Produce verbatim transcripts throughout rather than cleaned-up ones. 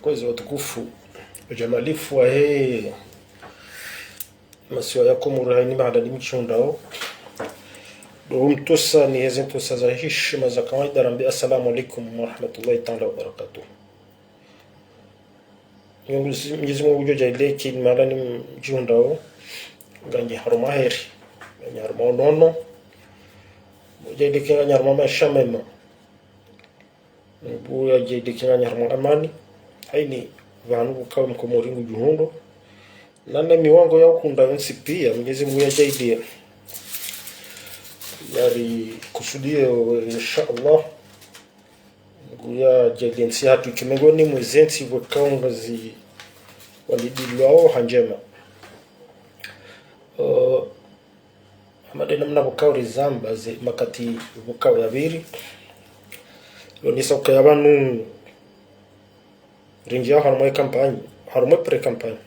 Kwezi watukufu, ujamalifu wahe masiwa ya Komori hayina mahala ni mdjihundrao. Ndo mtsosa ni heze ntsosa za hishima za kawaida, rambe assalamu alaikum warahmatullahi taala wabarakatuh. Mwenyezi, Mwenyezi Mungu ngudjo djaaliya eka ni mahala ni mdjihundrao, nganyi harumwa heri, nganyi harumwa unono, djaaliya eka nganyi harumwa maesha mema. Mungu yadjaaliye eka nganyi harumwa amani. Hayina pvanu pvukao mkomori ngudjihundrao. Na ne miwango ya uhundra yontsi piya, Mwenyezi Mungu yadjaaliye. Yarikusudiye, insha Allah. Mungu yadjaaliye ntsi yahatru yike mengoni mwa zentsi pvukao ngazi walidilwao ha ndjema. Eh, hama nde namna pvukao rizamba ze makati pvukao yapviri. Yonesa ukaya pvanu rindjiyao harumwa ye campagne, harumwa ye pré-campagne.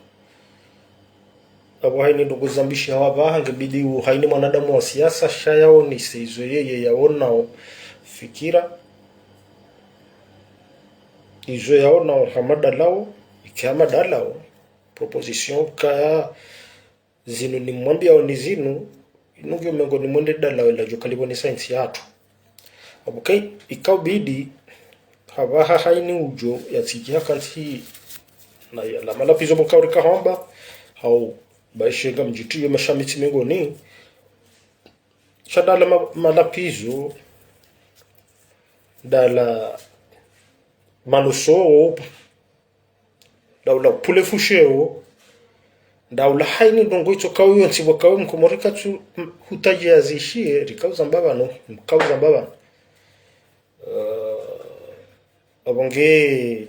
Apvo hayina ndrongoo zambishiha wapvaha ngebidi u hayina mwanadamu wa siasa sha yaonese izo yeye yaonao fikira. Izo yaonao hama dalao, ike hama dalao. Proposition kaya zinu nimwambiyao ni zinu, inu ngiyo mengoni mwa nde dalao ladjo kalipvonesa entsi yahatru. Apvo ke ikao bidi, hapvaha hayina udjo yatsidji haka ntsi na yala malapvizo pvukao rika hamba, hau baishe ngamdjitiyo mashamitsi mengoni, sha dala ma-, malapvizo, dala manuso, daula pule fusheo, daula hayina ndrongoo itsokao yontsi pvukao mkomori katsu, m-, hutadji yazishiye, rikao zamba pvanu, mkao zamba pvanu. Eh, apvo nge,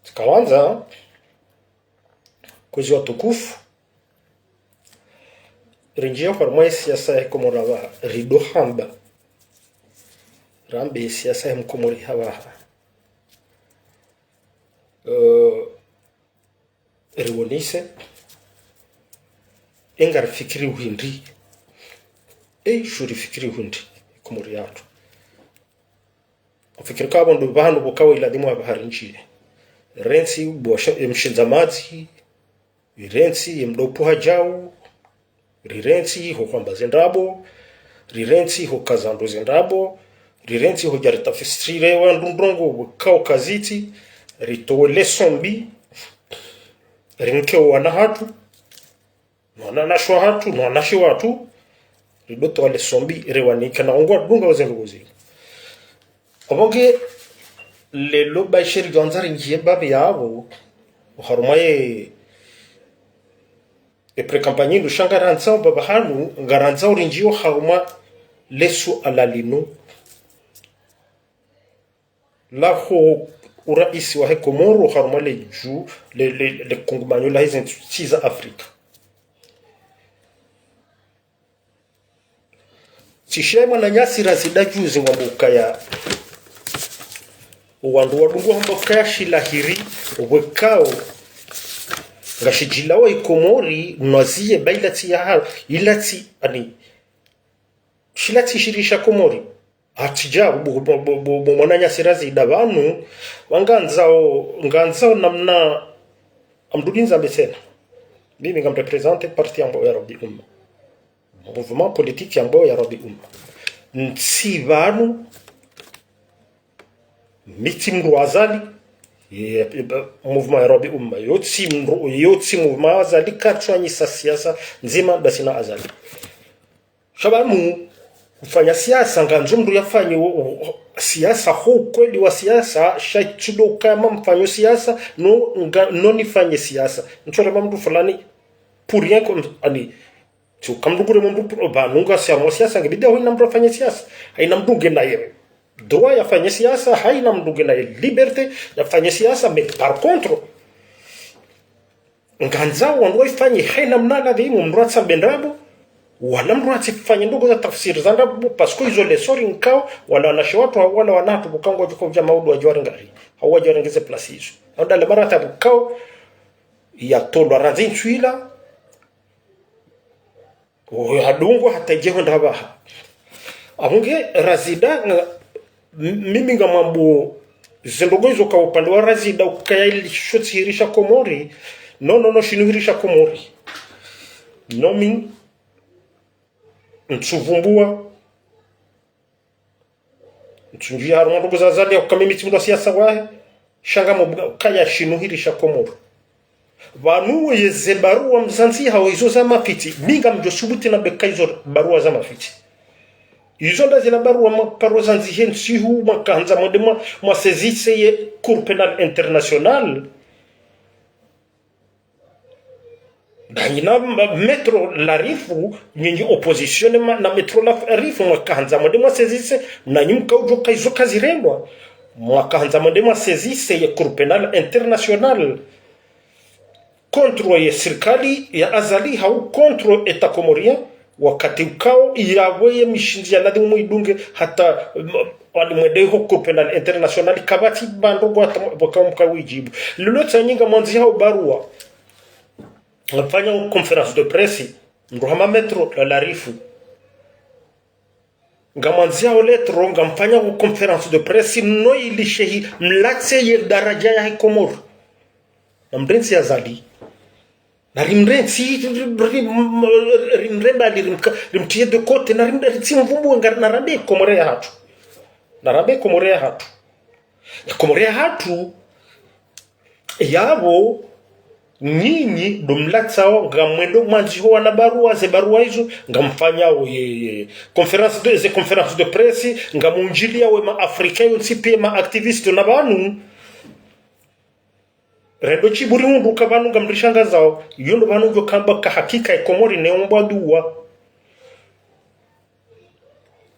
tsika wandza, kwezi watukufu, rindjiyao harumwa ye siasa ya Komori apvaha, rido hamba. Rambe ye siasa ya mkomori hapvaha. Eh, riwonese, e ngarifikiri hindri, e sho rifikiri hindri, Komori yahatru. Mfikiri ka pvo ndo pvanu pvukao iladhimu apvaha rindjiye. Rentsi, bwasha, emshindza madzi, rirentsi, emdopvu hadjau, rirentsi, ho hwamba ze ndrabo, rirentsi, ho kaza ndo ze ndrabo, rirentsi, ho djaritafsiriye wandru ndrongoo pvukao kazitsi, ritowe leçon mbi, rinike owana hatru, no wananyashe wahatru, no wanawashe wahatru, rido towa leçon mbi, riwanike na wandru wadunga waze ndrongoo zinu. Apvo nge lelo baishe ridjo wandza rindjiye mbapvi yapvo, harumwa ye, ye pré-campagne ndo sha ngarandzao pvapvahanu, ngarandzao rindjiyo harumwa lesuala linu. Laho uraisi wahe Komori harumwa ledju, le, le, le kungumanyo lahe zentsi za Afrika. Tsishiya mwananyasi Razida juzi ngwambo ukaya wandru wadungu hamba ukaya shilahiri, pvwekao, ngashidjilawa i Komori, nwaziye ba ilatsi ya ha-, ilatsi, ani, shilatsi shirisha Komori. Hatsidja, bo, bo, bo, bo, bo mwananyasi Razida pvanu, wangandzao, ngandzao namna, amdudinza mbesena. Mimi ngam représenter parti yambwao ya Rabi Umma. Mouvement politique yambwao ya Rabi Umma. Ntsi pvanu, mi tsi mndru wa Azali, ye, ye, mouvement ya Rabi Umma. Yo tsi mndru, yo tsi mouvement Azali, katswanyisa siasa ndzima, basi na Azali. Sha pvanu, mfanya siasa, ngandzo mndru yafanye o, o, o, siasa, ho ukweli wa siasa, sha tsi ndo kama mfanya siasa, no, nga, no nifanye siasa. Ntsore ma mndru fulani, pour rien que, ani, tsi uka mndru kure mndru, pvanu ngasi harumwa siasa, ngebidi hayina mndru yafanye siasa. Hayina mndru ngena ye droit yafanye siasa, hayina mndru ngena ye liberté yafanye siasa, mais par contre, ngandzao wandru waifanye hayina mna ladhimu, mndru atsambe ndrabo, wala mndru atsifanye ndrongoo za tafsiri za ndrabo, parce que izo leçon rinikao, wala wanawashe wahatru, wala wana hatru pvukao ngwadjo udja maudu wadje warenge hari, hau wadje warenge ze place izo. Hau dala marata pvukao, yatolwa randzi ntsu ila, oyo hadungwa hata idje hwenda pvaha. Apvo nge Razida nga, m-, mimi ngamwambo Zendrongo izo ka upande wa Razida ukaya ili sho tsihirisha Komori. No, no, no, shinu hirisha Komori. No, mi, ntsuvumbua. Ntsunjia harumwa ndrongo za Azali ya uka mi tsi mndru wa siasa wahe. Sha ngamwambuga ukaya shinu hirisha Komori. Pvanu yeze barua mzandzihao izo za mafitsi, mi ngamdjo subuti nambe ka izo barua za mafitsi. Izo nda zila barua mwaparo zandzihe ntsihu mwakahandza mwende mwa, mwa saisir ye Cour pénale internationale. Ndanyi na ma-, Maître Larifou, nyinyi opposition ma-, na Maître Larifou mwakahandza mwende mwa saisir, nanyi mkaudjo ka izo kazirendwa. Mwakahandza mwende mwa saisir ye Cour pénale internationale. Contre ye sirikali ya Azali hau contre État comorien, wakati ukao yapvo ye mishindzi ya ladhimu mwidunge hata, mm, wali mwende ho Cour pénale internationale, kapvatsi ba ndrongo hata mwa-, pvwaka mkaudjibu. Lilo tsanyi ngamwandzihao barua. Ngamfanyao conférence de presse, mndru hama Maître Larifou. Ngamwandzihao lettre, ngamfanyao conférence de presse, no ili shehi mlatse ye daraja yahe Komori. Namrentsi Azali. Narimrentsi, ri-, ri-, ri-, rimremba, ri-, rimka-, rimtriye de côté, narim-, ritsimvumbue nga-, narambe Komori yahatru. Narambe Komori yahatru. Ye Komori yahatru, yapvo, nyinyi ndo mlatsao, ngamwendo mwandziho wana barua, ze barua izo, ngamfanyao ye, ye, conférence de, ze conférence de presse, ngamundjiliao ye ma Africains yontsi pia, ma activistes na pvanu. Rendo tsi buri hundru ka pvanu ngamrishangazao, iyo ndo pvanu ngudjo kamba ka hakika ye Komori ne umbwa dua.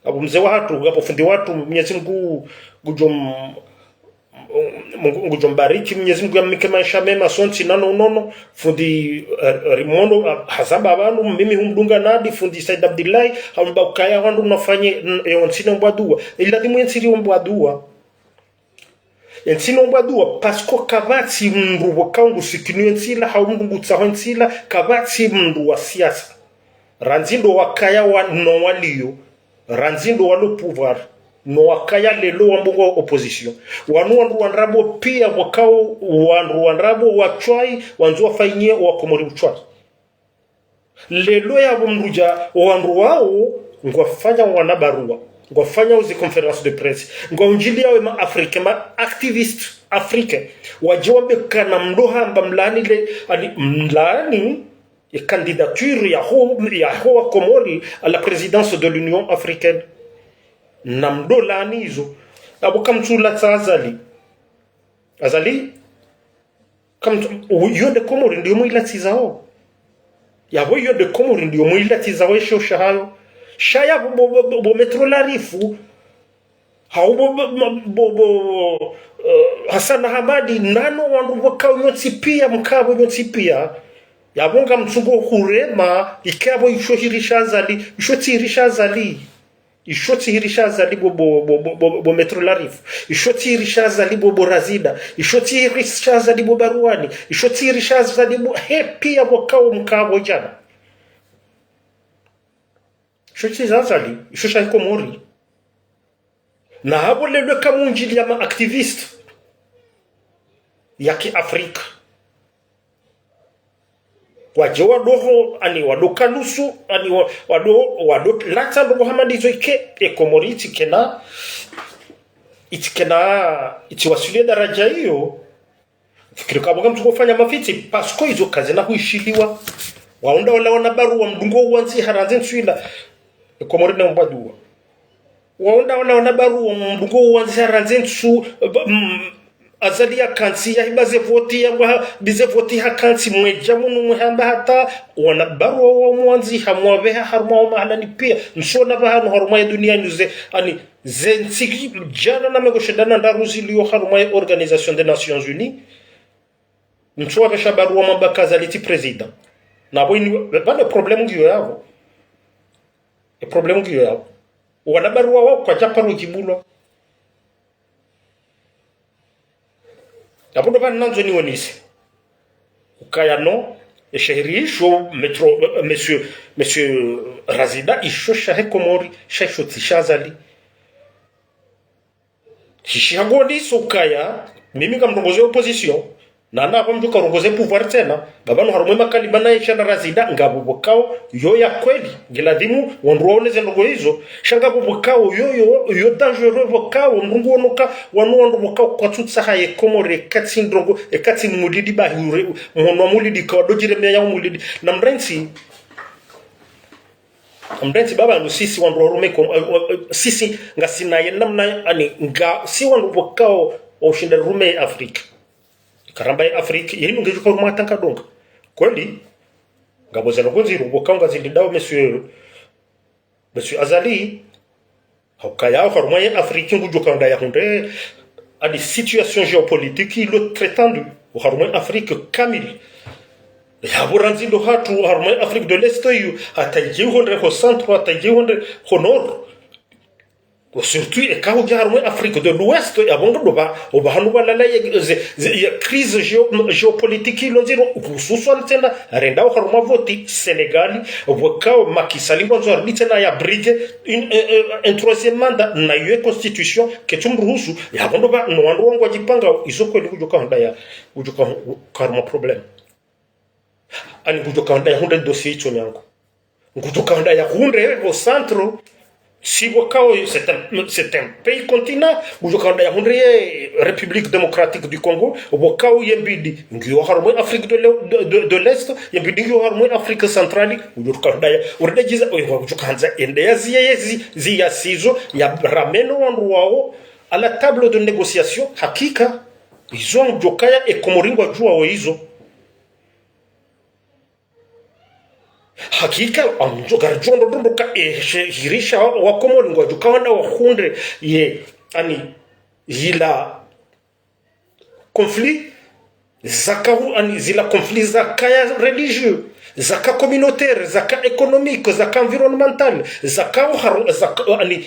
Apvo mze wahatru, apvo fundi wahatru, Mwenyezi Mungu ngudjo m-, Mungu ngudjo mbariki, Mwenyezi Mungu yamnike maesha mema, sontsi nano unono, fundi, eh, Rimondo, ah, hazamba pvanu, mimi humdunga nadi, fundi Said Abdillahi, hamba ukaya wandru nafanye, n-, yontsi ne umbwa dua. Iladhimu yentsi ri umbwa dua. Yentsi ne umbwa dua, parce que kapvatsi mndru pvwaka ngusikinu yentsi ila, hau mndru ngutsaho yentsi ila, kapvatsi mndru wa siasa. Randzi ndo wakaya wa, no waliyo, randzi ndo walo pouvoir, no wakaya lelo wambo ngwa opposition. Wanu wandru wa ndrabo pia pvwakao wandru wa ndrabo wa shwayi, wandzo wafanyie wa Komori ushwayi. Lelo yapvo mndru dja, wandru wao, ngwafanya wana barua, ngwafanya uzi conférence de presse, ngwaundjiliao ye ma Africains, ma activistes africains, wadje wambe kana mndru hamba mlaani le, ani mlaani, ye candidature yaho, yaho wa Komori à la présidence de l'Union africaine. Na mdo laani izo. Apvo kamtsulatsa Azali. Azali, kamtsu-, u-, iyo nde Komori ndiyo mwilatsizao. Yapvo iyo nde Komori ndiyo mwilatsizao esho shahayo. Sha yapvo bo, bo, bo, bo Maître Larifou. Hau bo, bo, bo, bo, bo, eh, Hassana Hamadi, nano wandru pvwakao nyontsi pia, mkapvo nyontsi pia. Yapvo ngamtsungo hurema, ike apvo isho hirisha Azali, isho tsihirisha Azali. Isho tsihirisha Azali bo, bo, bo, bo, bo, bo Maître Larifou. Isho tsihirisha Azali bo, bo Razida. Isho tsihirisha Azali bo Baruani. Isho tsihirisha Azali bo, he pia pvwakao mkapvo djana. Isho tsihirisha Azali, isho shahe Komori. Na hapvo lelo kamundjiliya ma activistes ya ki Afrika. Wadje wadoho, ani wado kalusu, ani wa-, wado, wado latsa ndrongo hama ndizo ike, e Komori itsikena, itsikena, itsiwaswili daraja iyo. Fikiri kapvo ngamtsuko fanya mafitsi, parce que izo kazina huishiliwa. Waunda wala wana barua mdungo uwandzi harandze ntsu ila. E Komori ne umbwa dua. Waunda wala wana barua mdungo uwandzi harandze ntsu, ba-, mm, Azali yakantsi, yahiba ze voti, yambwa ha-, bize voti hakantsi, mwedja munu mwehamba hata, wana barua wa mwandzi, hamwaveha harumwa wa mahalani pia, ntsona pvahanu harumwa ya dunia nuze, ani, ze ntsi djana na mengo shenda na ndraru ziliyo harumwa ya Organisation des Nations Unies. Ntsu wapvesha barua mwamba ka Azali tsi président. Na pvo ini, pvanu problème ngiyo yapvo. E problème ngiyo yapvo. Wana barua wao kwadja paro djibulwa. Yapvo ndo pvanu nandzo niwonese. Ukaya no, e shahiri isho, Maître, Monsieur, Monsieur Razida, isho shahe Komori, sha isho tsi sha Azali. Shishiha ngoliso ukaya, mimi ngamrongozo ye opposition, na na apvo mdjo karongoze pouvoir tsena, ba pvanu harumwa ye makalima naye shana Razida, ngapvo pvokao yo ya kweli, ngiladhimu wandru waone ze ndrongo izo, sha ngapvo pvokao yo, yo, yo dangereux pvokao, mdru nguonoka, wanu wandru pvokao kwatsutsaha ye Komori, ekatsi ndrongo, ekatsi mulidi bahi ure, mhono wa mulidi, kawadodjire meya ya mulidi, na mrentsi, mrentsi ba pvanu sisi wandru wa harumwa ye Kom-, eh, eh, sisi ngasina ye namna, ani, nga, si wandru pvokao, wa ushinda harumwa ye Afrique. Karamba ye Afrique, yinu ngedjo ka harumwa tanga donga. Kweli, ngapvo ze ndrongo ndziro, pvokao ngazilindao, monsieur, monsieur Azali, ha ukaya oharumwa ye Afrique ngudjo kaonda yahundre, ani situation géopolitique ilo très tendue, oharumwa ye Afrique kamili. Yapvo randzi ndo hatru, oharumwa ye Afrique de l'Est iyo, hata idje ihundre ho centre, hata idje ihundre ho nord. Surtout, eka hudja harumwa ye Afrique de l'Ouest, yapvo ngudjo ba, opvahanu pvalala ye, ze, ze, ye crise géo-, géopolitique ilo ndziro, hususwani tsena, renda oharumwa voti, Sénégal, pvokao Macky Sall ngwandzo arudi tsena ya briguer, une, euh, euh, un troisième mandat, na yo constitution, ketsu mruhusu, yapvo ndo ba, no wandru wangu wadjipanga, izo kweli ngudjo kaonda ya, ngudjo ka, ka harumwa problème. Ani ngudjo kaonda yahundre dossier itso nyangu. Ngudjo kaonda yahundre pvo centre, si pvokao, c'est un, c'est un pays continent, ngudjo kaonda yahundre ye République Démocratique du Congo, pvokao ye mbidi, ngiyo harumwa ye Afrique de l'E-, de, de, de l'Est, ye mbidi ngiyo harumwa ye Afrique Centrale, ngudjo kaonda ya, urida djiza, oyo, ngudjo kaandza, ende ya ziye, ye zi, ziya sizo, ya rameno wandru wao, à la table de négociation, hakika, izo ngudjo kaya, e Komori ngwadjuwao izo. Hakika, amdjo, ngaridjo ndo ndo ka, eh, she, hirisha wa, wa Komori ngwadjo kaonda wahundre, ye, ani, yila conflit, zaka hu, ani, zila conflit zaka ya religieux, zaka communautaire, zaka économique, zaka environnemental, zaka uharo, zaka, ani,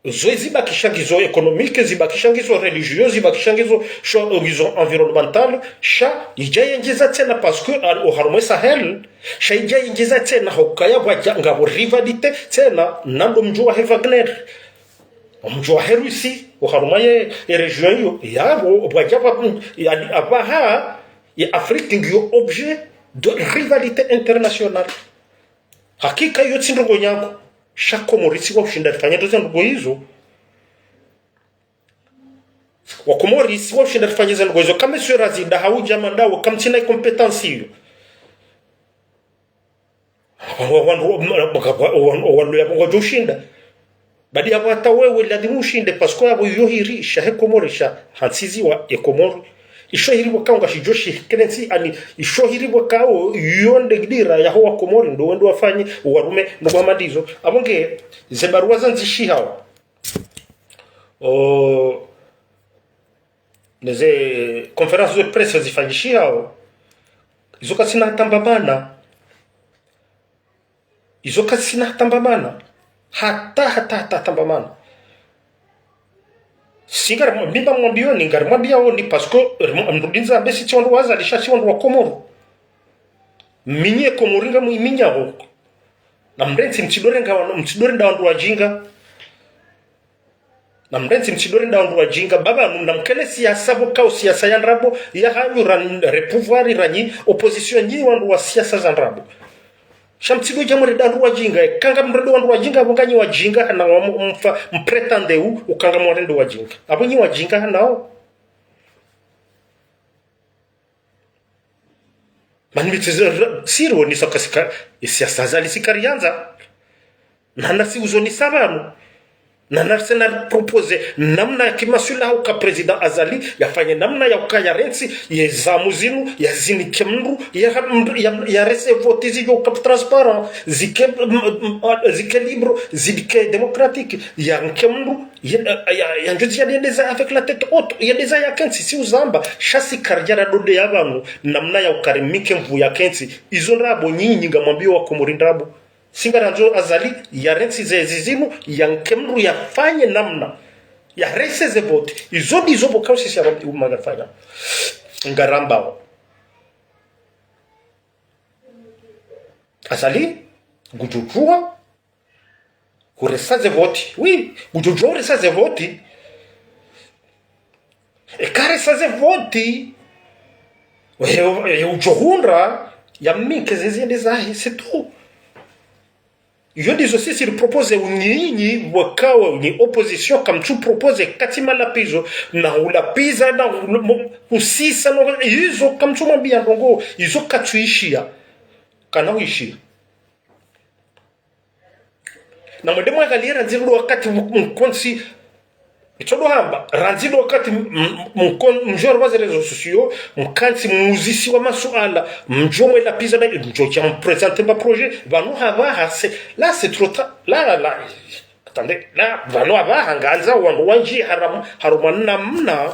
zo zibakisha ngizo économique, zibakisha ngizo religieux, zibakisha ngizo sho-, ngizo environnemental, sha idja yendjeza tsena parce que, ah, oharumwa ye Sahel, sha idja yendjeza tsena hukaya pvwadja ngapvo rivalité tsena, na ndo mdjo wahe Wagner. Mdjo wahe Russie, oharumwa ye, ye région iyo, yapvo, pvwadja pva, yani, apvaha, ye Afrique ngiyo objet de rivalité internationale. Hakika iyo tsi ndrongo nyangu. Sha Komori si wa ushinda rifanye ndo ze ndrongo izo. Wa Komori si wa ushinda rifanye ze ndrongo izo. Kame swe razi da hau djama ndawo, kamtsina compétence iyo. Wa, wa, wa, wa, wa, wa, wa, wa, wa, ya ngwadjo ushinda. Badi yapvo hata wewe ladhimu ushinde, parce que yapvo iyo hiri, sha he Komori, sha hantsiziwa ye Komori. Isho hiri pvokao ngashidjo shi, kene ntsi ani, isho hiri pvokao, iyo nde gidira yaho wa Komori, ndo wendo wafanye, warume, ndo wahamadizo. Apvo nge, ze barua zandzishihao. O, ne ze conférence de presse zifanyishihao. Izo kazina tamba mana. Izo kazina tamba mana. Hata, hata, hata tamba mana. Si ngari, mi ngamwambioni, ngarimwambiaoni, parce que, mrudi nzambe si tsi wandru wa Azali sha si wandru wa Komoro. Minyi ye Komori ngamwiminyao. Na mrentsi mtsidorenda, mtsidorenda wandru wadjinga. Na mrentsi mtsidorenda wandru wadjinga, ba pvanu namkele siasa pvokao siasa ya ndrabo, yahanyu ranyi re pouvoir, ranyi opposition, nyi wandru wa siasa za ndrabo. Sha mtsidodja mrenda wandru wadjinga, eka ngamrendo wandru wadjinga, apvo nganyi wadjinga, hanawo mfa, mpretande u, uka ngamwarendo wadjinga. Apvo nyi wadjinga, hanawo. Mana mi tsi, siri wonesa ka sika, ye siasa Azali si kariandza. Na nasi uzonesa pvanu. Na nasi na propose namna ya kimaswala hauka président Azali, yafanye namna ya uka yarentsi, ye zamu zinu, yazinike mndru, ya, ya, yarese voti zidjo uka transparent, zike, m, m, zike libre, zidike démocratique, yanike mndru, ya, ya, ya, ndjuzi ya yendeza avec la tête haute, yendeza yakentsi, si uzamba, sha si karidja radode ya pvanu, namna ya uka rimike mvu yakentsi, izo ndrabo nyinyi ngamwambio wa Komori ndrabo. Si ngarandzo Azali, yarentsi ze zizinu, yanike mndru yafanye namna, yarese ze voti, izo ndizo pvokao sisi ya umma ngafanya. Ngarambao. Azali, ngudjodjuwa, huresa ze voti. Oui, ngudjodjuwa huresa ze voti. Eka resa ze voti, e, e, udjo hundra, ya mnike ze ziende zahe, c'est tout. Iyo ndizo sisi ri propose unyinyi, wakawa nyi opposition, kamtsu propose kati malapvizo, na ulapviza, na ul-, mo-, usisa, no, izo kamtsu mwambia ndrongo, izo katsuishia. Kana uishia. Na mwende mwangalie randzi ndo wakati m-, mkontsi, itso ndo hamba, randzi ndo wakati m-, m-, mkon-, mdjo wa ze réseaux sociaux, mkantsi muzisiwa masuala, mdjo mwelapviza na, mdjo dja mprésenter ma projet, pvanu hapvaha, c'est, là, c'est trop tard, là, là, là, attendez, là, pvanu hapvaha, ngandzo wandru wandji haram-, harumwa namna,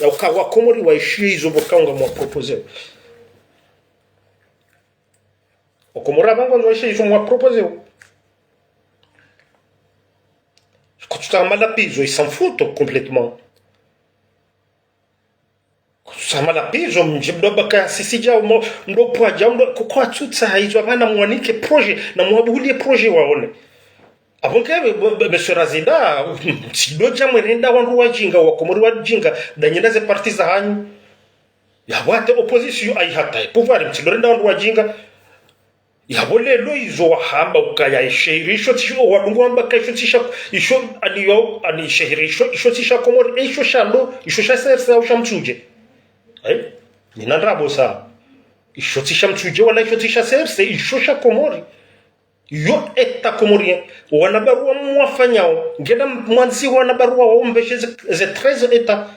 ya uka wakomori waishie izo pvoka ngamwa propose. Wakomori apvo ngwandzo waishie izo mwa propose. Kutsuta malapvizo, ils s'en foutent complètement. Kutsuta malapvizo, mdji mdo baka sisi djao mo, mdo pvwa djao, mdo, kukwa tsutsa haizo, apvanu mwanike projet, na mwabulie projet waone. Apvo nge, be-, be-, be-, monsieur Razida, mtsindo dja mwerenda wandru wadjinga, wakomori wadjinga, nda nyi na ze parti zahanyu. Yapvo hata opposition ayi hata ye pouvoir, mtsindo renda wandru wadjinga. Yapvo leo izo wahamba ukaya ishe iri isho tsi sha, wadungu wamba ka isho tsi sha, isho ani yo, ani ishe iri isho, isho tsi sha Komori, e isho sha ndo, isho sha C R C au sha Mtsudje. Eh? Nina ndrabo sa. Isho tsi sha Mtsudje wala isho tsi sha C R C, isho sha Komori. Yo État comorien. Wana barua mwafanyao. Ngena mwandziha wana barua wao mbeshe ze, ze treize États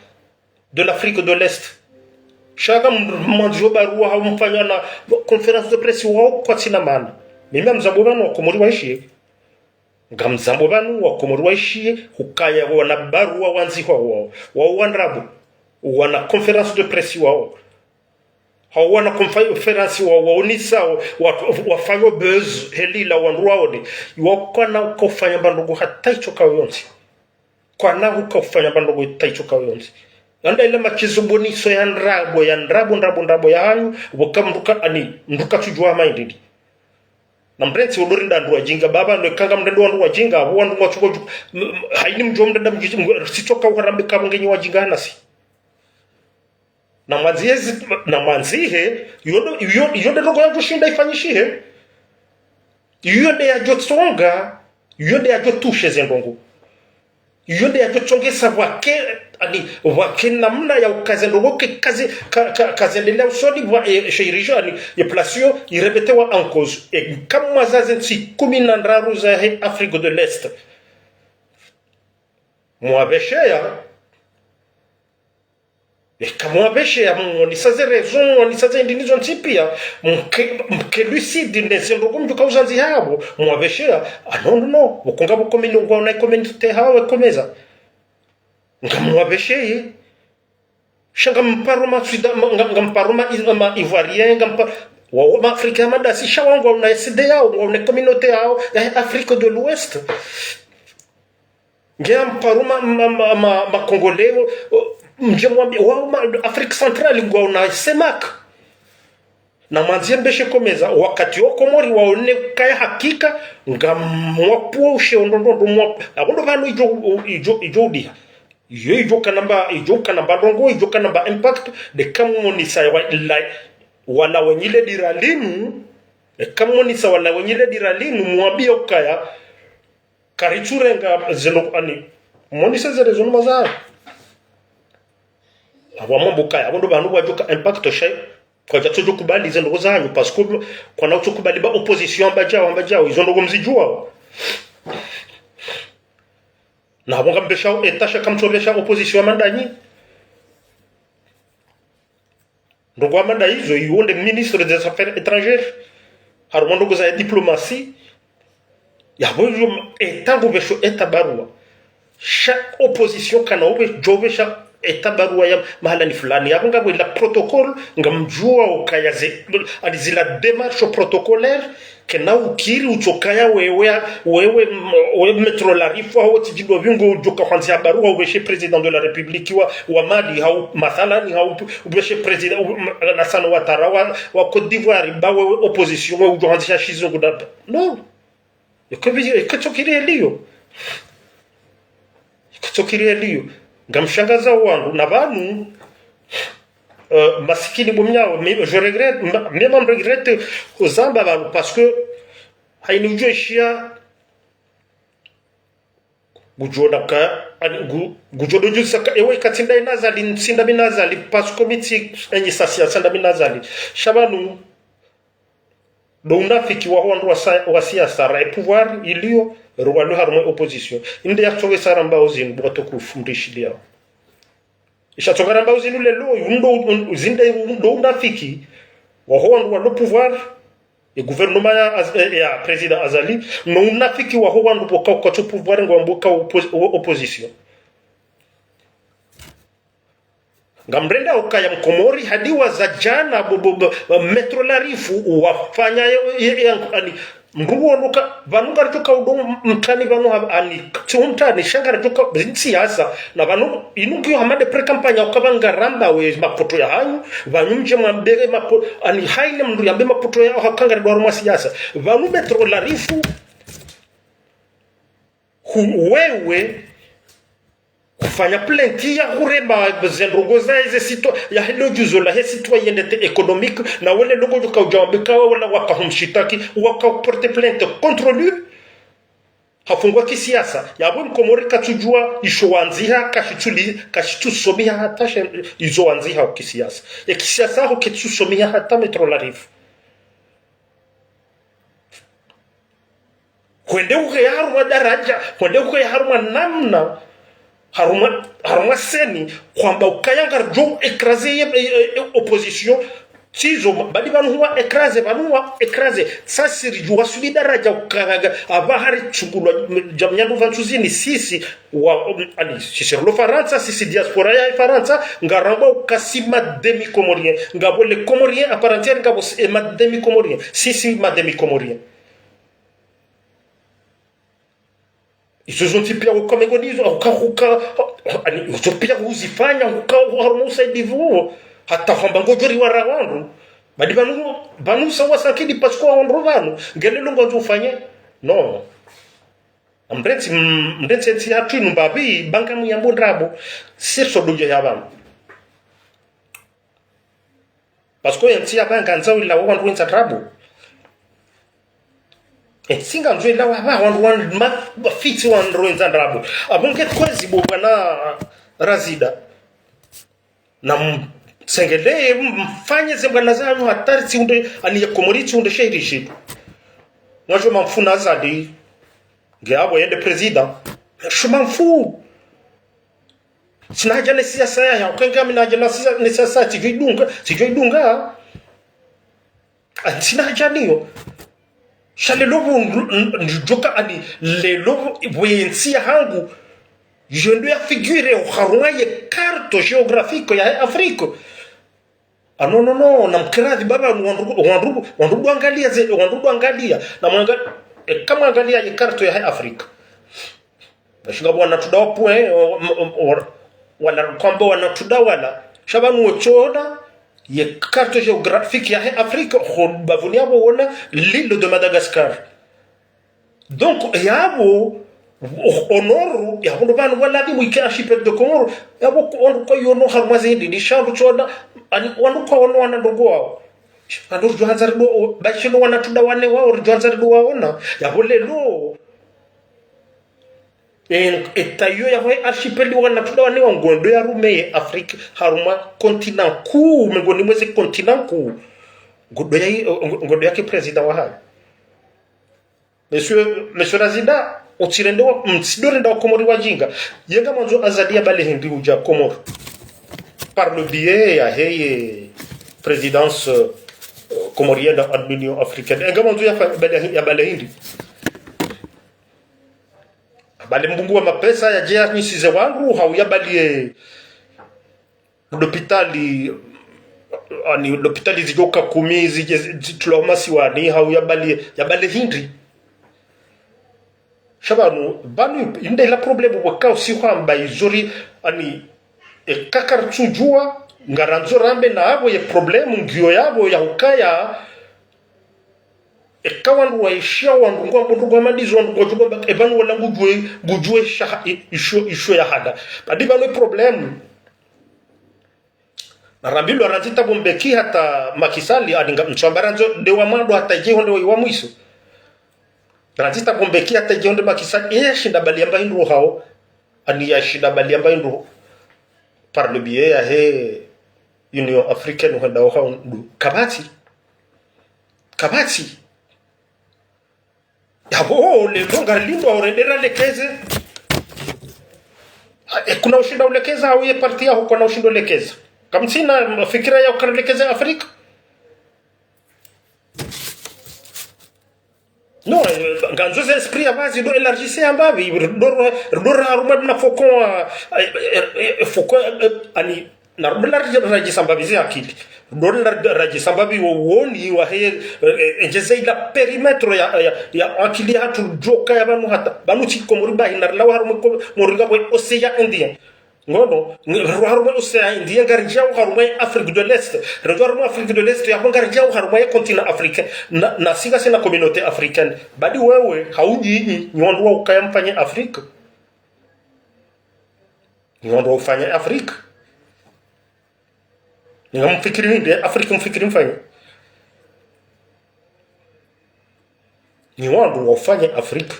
de l'Afrique de l'Est. Sha ka m-, mwandziha barua hau mfanya na conférence de presse wao kwatsina maana. Mimi ngamzambo pvanu wakomori waishie. Ngamzambo pvanu wakomori waishie, hukaya wana barua wandzihwa wao. Wao wa ndrabo. Wana conférence de presse wao. Hau wana conférence wa, waonisao, wa, wafanyao buzz, heli la wandru waone. Iwao kwana ukaufanya mba ndrongo hata itsoka yontsi. Kwana ukaufanya mba ndrongo hata itsoka yontsi. Yanda ile machezo boniso ya ndrabo, ya ndrabo, ndrabo, ndrabo ya hanyu, pvoka mndru ka, ani, mndru katsudjua hama indidi. Na mrentsi udo rinda wandru wadjinga, baba, ndo eka ngamrendo wandru wadjinga, apvo wandru ngwatsuko dju-, m-, m-, haini mdjo mrenda mdji-, mdji-, sitsoka uharambe ka pvo nge nyi wadjinga nasi. Na mwandzihe zi-, na mwandzihe, iyo ndo, iyo, iyo nde ndrongo yadjoshinda ifanyishihe. Iyo nde yadjotsonga, iyo nde yadjotushe ze ndrongo. Iyo nde yadjotsongesa pvwake, ani, pvwake namna ya uka ze ndrongo ke kazi, ka, ka, kazendelea usoni pvwa, e, she iri isho, ani, ye place iyo, iremetewa en cause. E, kamwa za ze ntsi kumi na ndraru zahe Afrique de l'Est. Mwapvesheya, eka mwapvesheya, mwonesa ze raison, mwonesa ze ndini zontsi pia, mke, mke lucide, ne ze ndrongo mdjo kauzandzihao, mwapvesheya, ah non, non, non, pvoko ngapvo commun-, ngwaona communauté hawo, ekomeza. Ngamwapvesheye. Sha ngamparo ma Sud-, ma, nga, ngamparo ma, ma Ivoirien, ngampa-, wao ma Afrika ya madasi, sha wao ngwaona CEDEAO, ngwaona communauté yao, ya Afrique de l'Ouest. Nge amparo ma, ma, ma, ma, ma Congolais, o, mdje mwambi, wao ma Afrique Centrale, ngwaona CEMAC. Na mwandzihe mbeshe komeza, wakati wo Komori waone kaya hakika, ngamwapvo ushe ondrongoo mwa-, apvo ndo pvanu idjo, idjo, idjo udiha. Iyo idjo kana mba, idjo kana mba ndrongo, idjo kana mba impact, nde kamwonesa wa, la, wala wenyi le dira linu, nde kamwonesa wala wenyi le dira linu, mwambie ukaya, karitsurenga zeno ani. Mwonesa ze raison maza. Apvo mwambe ukaya, apvo ndo pvanu pvwadjoka impact sha, kwadjatsodjo kubali ze ndrongo zanyu, parce que kwana utsokubali ba opposition amba djao, amba djao, izo ndrongo mzidjuao. Na apvo ngambeshao État sha kamtsopvesha opposition ya mandanyi. Ndrongo hama nda izo, iwo nde ministre des Affaires étrangères, harumwa ndrongo za diplomatie, yapvo iyo État ngupvesho État barua. Sha opposition kana upve, djopvesha État barua ya mahala ni fulani. Yapvo ngapvo ila protocole, ngamdjuao ukaya ze, ani zila démarche protocolaire, kena ukiri utsokaya wewe, wewe, wewe Maître Larifou, hau tsidjindo pvi ngo udjoka hwandzisha barua upveshe président de la République wa, wa Mali, hau mathalani, hau upveshe président, u-, m-, Alassane Ouattara wa, wa Côte d'Ivoire, ba wewe opposition, wewe udjo hwandzisha shizungu dada. Non. Eka pvi-, eka tsokiri eliyo. Eka tsokiri eliyo. Ngamshangaza wandru na pvanu, euh, masikini bo mnyao, mi, je regrette, ma, mi ngamregretteo uzamba pvanu, parce que hayini udjo ishiya, ngudjo ona ka, ani, ngu, ngudjo ona udjo saka, ewe ka tsi nda ina Azali, tsi nda mi na Azali, parce que mi tsi, enyi sa siasa nda mi na Azali. Sha pvanu, ndo unafiki wa wandru wa sa, wa siasa, ra e pouvoir iliyo, rwalo harumwa e opposition. Inde ya tsowe sa rambao zinu, bo watukufu mrishiliyao. Isha tsoka rambao zinu leo, undo, un, zinde undo unafiki, wa ho wandru walo pouvoir, e gouvernement ya, Az, e, ya président Azali, no unafiki wa ho wandru pvoka, pvoka tso pouvoir ngwambao ka oppo, o, opposition. Ngamrenda ukaya mkomori hadi wa za djana bo, bo, bo, Maître Larifou wafanya ye, ye, ye, ani, mndru wonuka, pvanu ngaridjoka udo mtani pvanu ha, ani, tsi umtani, sha ngaridjoka, siasa, na pvanu, inu ngiyo hama de pré-campagne, uka pvanu ngarambao ye mapoto yahanyu, pvanu mdje mwambe mapo, ani, hayina mndru yambe mapoto ya, haka ngaridjo harumwa siasa. Pvanu Maître Larifou, hu, wewe, hufanya plainte ya hurema ze ndrongoo za eze cito, ya hilo djuzo la he citoyenneté économique, na wele ndrongoo djuka udja wambika wala waka humshitaki, waka porter plainte contre lui, hafungwa kisiasa. Yapvo mkomori katsudjua isho wandziha, kashitsuli, kashitsusomiha hata she, izo wandziha kisiasa. E kisiasa ho ketsusomiha hata Maître Larifou. Hwende uke harumwa daraja, hwende uke harumwa namna, harumwa, harumwa seni, hwamba ukaya ngaridjo écraser ye, ye, ye, ye opposition. Tsizo, badi pvanu huwa écraser, pvanu huwa écraser. Sasi ridjuwa suli daraja ukaraga, apvaha ritsungulwa, djamnyandru pvantsu zini, sisi, wa, um, ani, sisi rilo Farantsa, sisi diaspora ya Farantsa, ngarambao uka si ma demi-comoriens, ngapvo les Comoriens à part entière, ngapvo si, eh, ma demi-comoriens, sisi ma demi-comoriens. Izo zontsi pia uka mengo nizo, uka, uka, ani, izo pia uzifanya, uka, harumwa usaidizi uwo, hata hwamba ngodjo riwara wandru. Badi pvanu, pvanu sa wasakidi parce que wandru pvanu, ngelelo ngwandzo ufanye. Non. Mrentsi, m, mrentsi entsi yahatru inu mbapvi, ba ngamuyambo ndrabo, sirso dudje ya pvanu. Parce que entsi ya pvanu ngandzo ilawe wandru wendza ndrabo. Entsi ngandzo ilawe wandru wan, ma, mafitsi wandru wendza ndrabo. Apvo nge kwezi bo bwana Razida. Na m, mtsengelee, m, mfanye ze mbwana zanyu hata ritsi unde, ani ye Komori itsi unde shahiri shitru. Mwajo mamfu na Azali. Nge apvo yende président. Je m'en fous. Tsina haja ne siasa ya, ya, uka nge mi na haja na sia, ne siasa, tsidjo idunga, tsidjo idunga. Ah, tsina haja niyo. Sha lelo pvo, n, n, ndjoka ani, lelo pvo, pvo ye ntsi yahangu, yo ndo ya figure oharumwa ye carte géographique ya Afrique. Ah, non, non, non, namkiradhi baba, wandru, wandru, wandru ndo angalia ze, wandru ndo angalia. Na mwanga, e, kamwangalia ye carte ya Afrique. Bashinga bo wana tuda wa pwe, o, o, o, wala, kwamba wana tuda wala. Sha pvanu wotsona, ye carte géographique ya Afrique, ho bapvuni apvo wona l'île de Madagascar. Donc, yapvo, au nord, yapvo ndo pvanu pvwalazimu yike archipel de Comores, yapvo ko, wandru kwayono harumwa ze hindri, ni sha ndru tsona, ani, wandru kwawono wana ndrongoo wawo. Wandru ridjo handza rido, o, bashino wana tuda wane wawo, ridjo handza rido waona, yapvo lelo. E, eta iyo yapvo archipel wana tuda wane wawo, ngondo ya rume ye Afrique, harumwa continent kuu, mengoni mwa ze continent kuu. Ngondo ya, ngondo ya ki président wahayo. Monsieur, Monsieur Razida, utsirende wa, mtsidorenda wa Komori wajinga. Ye ngamwandzo Azali yabale hindri udja Komori. Par le biais ya heye présidence, euh, comorienne à l'Union africaine. Ye ngamwandzo yafa, yabale, yabale hindri. Yabale mbungu wa mapesa yadje yanyisize wandru, hau yabale lopitali, ani, lopitali zidjoka kumi, zidje, zi, zitulwa masiwani, hau yabale, yabale hindri. Sha pvanu, pvanu, inde la problème waka usi hwamba izori, ani, e, kaka ritsudjua, ngarandzo rambe na apvo ye problème, ngiyo yapvo ya ukaya, Eka wandru waishia wandru ngwambo ndru ngwamadizo wandru ngwadjugomba, e pvanu wala ngudjuwe, ngudjuwe shaha, i-, isho, isho ya hada. Badi pvanu e problème. Narambilwa randzi Thabo Mbeki hata Macky Sall, ani nga, ntsamba randzo nde wa mwando hata dje honde wa mwiso. Randzi Thabo Mbeki hata dje honde Macky Sall, e yashinda bali yamba hindru hao, ani yashinda bali yamba hindru par le biais yahe Union Africaine hwenda hao ndu. Kapvatsi. Kapvatsi. Yapvo, leo ngarilindo urende ra lekeze. E, kuna ushinda ulekeza, hau ye parti yaho kuna ushinda ulekeza. Kamtsina fikira ya ukana lekeze Afrika. Non, e, ngandzo ze esprit ya pvazi, do élargir ya mbapvi, do, do harumwa na faucon, e, e, e, faucon, e, ani, na rudo la radjisa mbapvi ze akili. Rudo la radjisa mbapvi wo woni wahe, e, e, ndjeze ila périmètre ya, ya, ya akili yahatru djoka ya pvanu hata. Pvanu tsi Komori bahi na rilawa harumwa Komori ngapvo océan Indien. Ngono, ng-, harumwa océan Indien, ngaridjao harumwa Afrique de l'Est. Ridjao harumwa Afrique de l'Est, yapvo ngaridjao harumwa continent africain. Na, na singa sina communauté africaine. Badi wewe, haudji, nyi wandru wa ukaya mfanye Afrique. Nyi wandru wa ufanya Afrika. Nyi ngamfikiri nde Afrika mfikiri mfanye. Nyi wandru wa ufanya Afrika.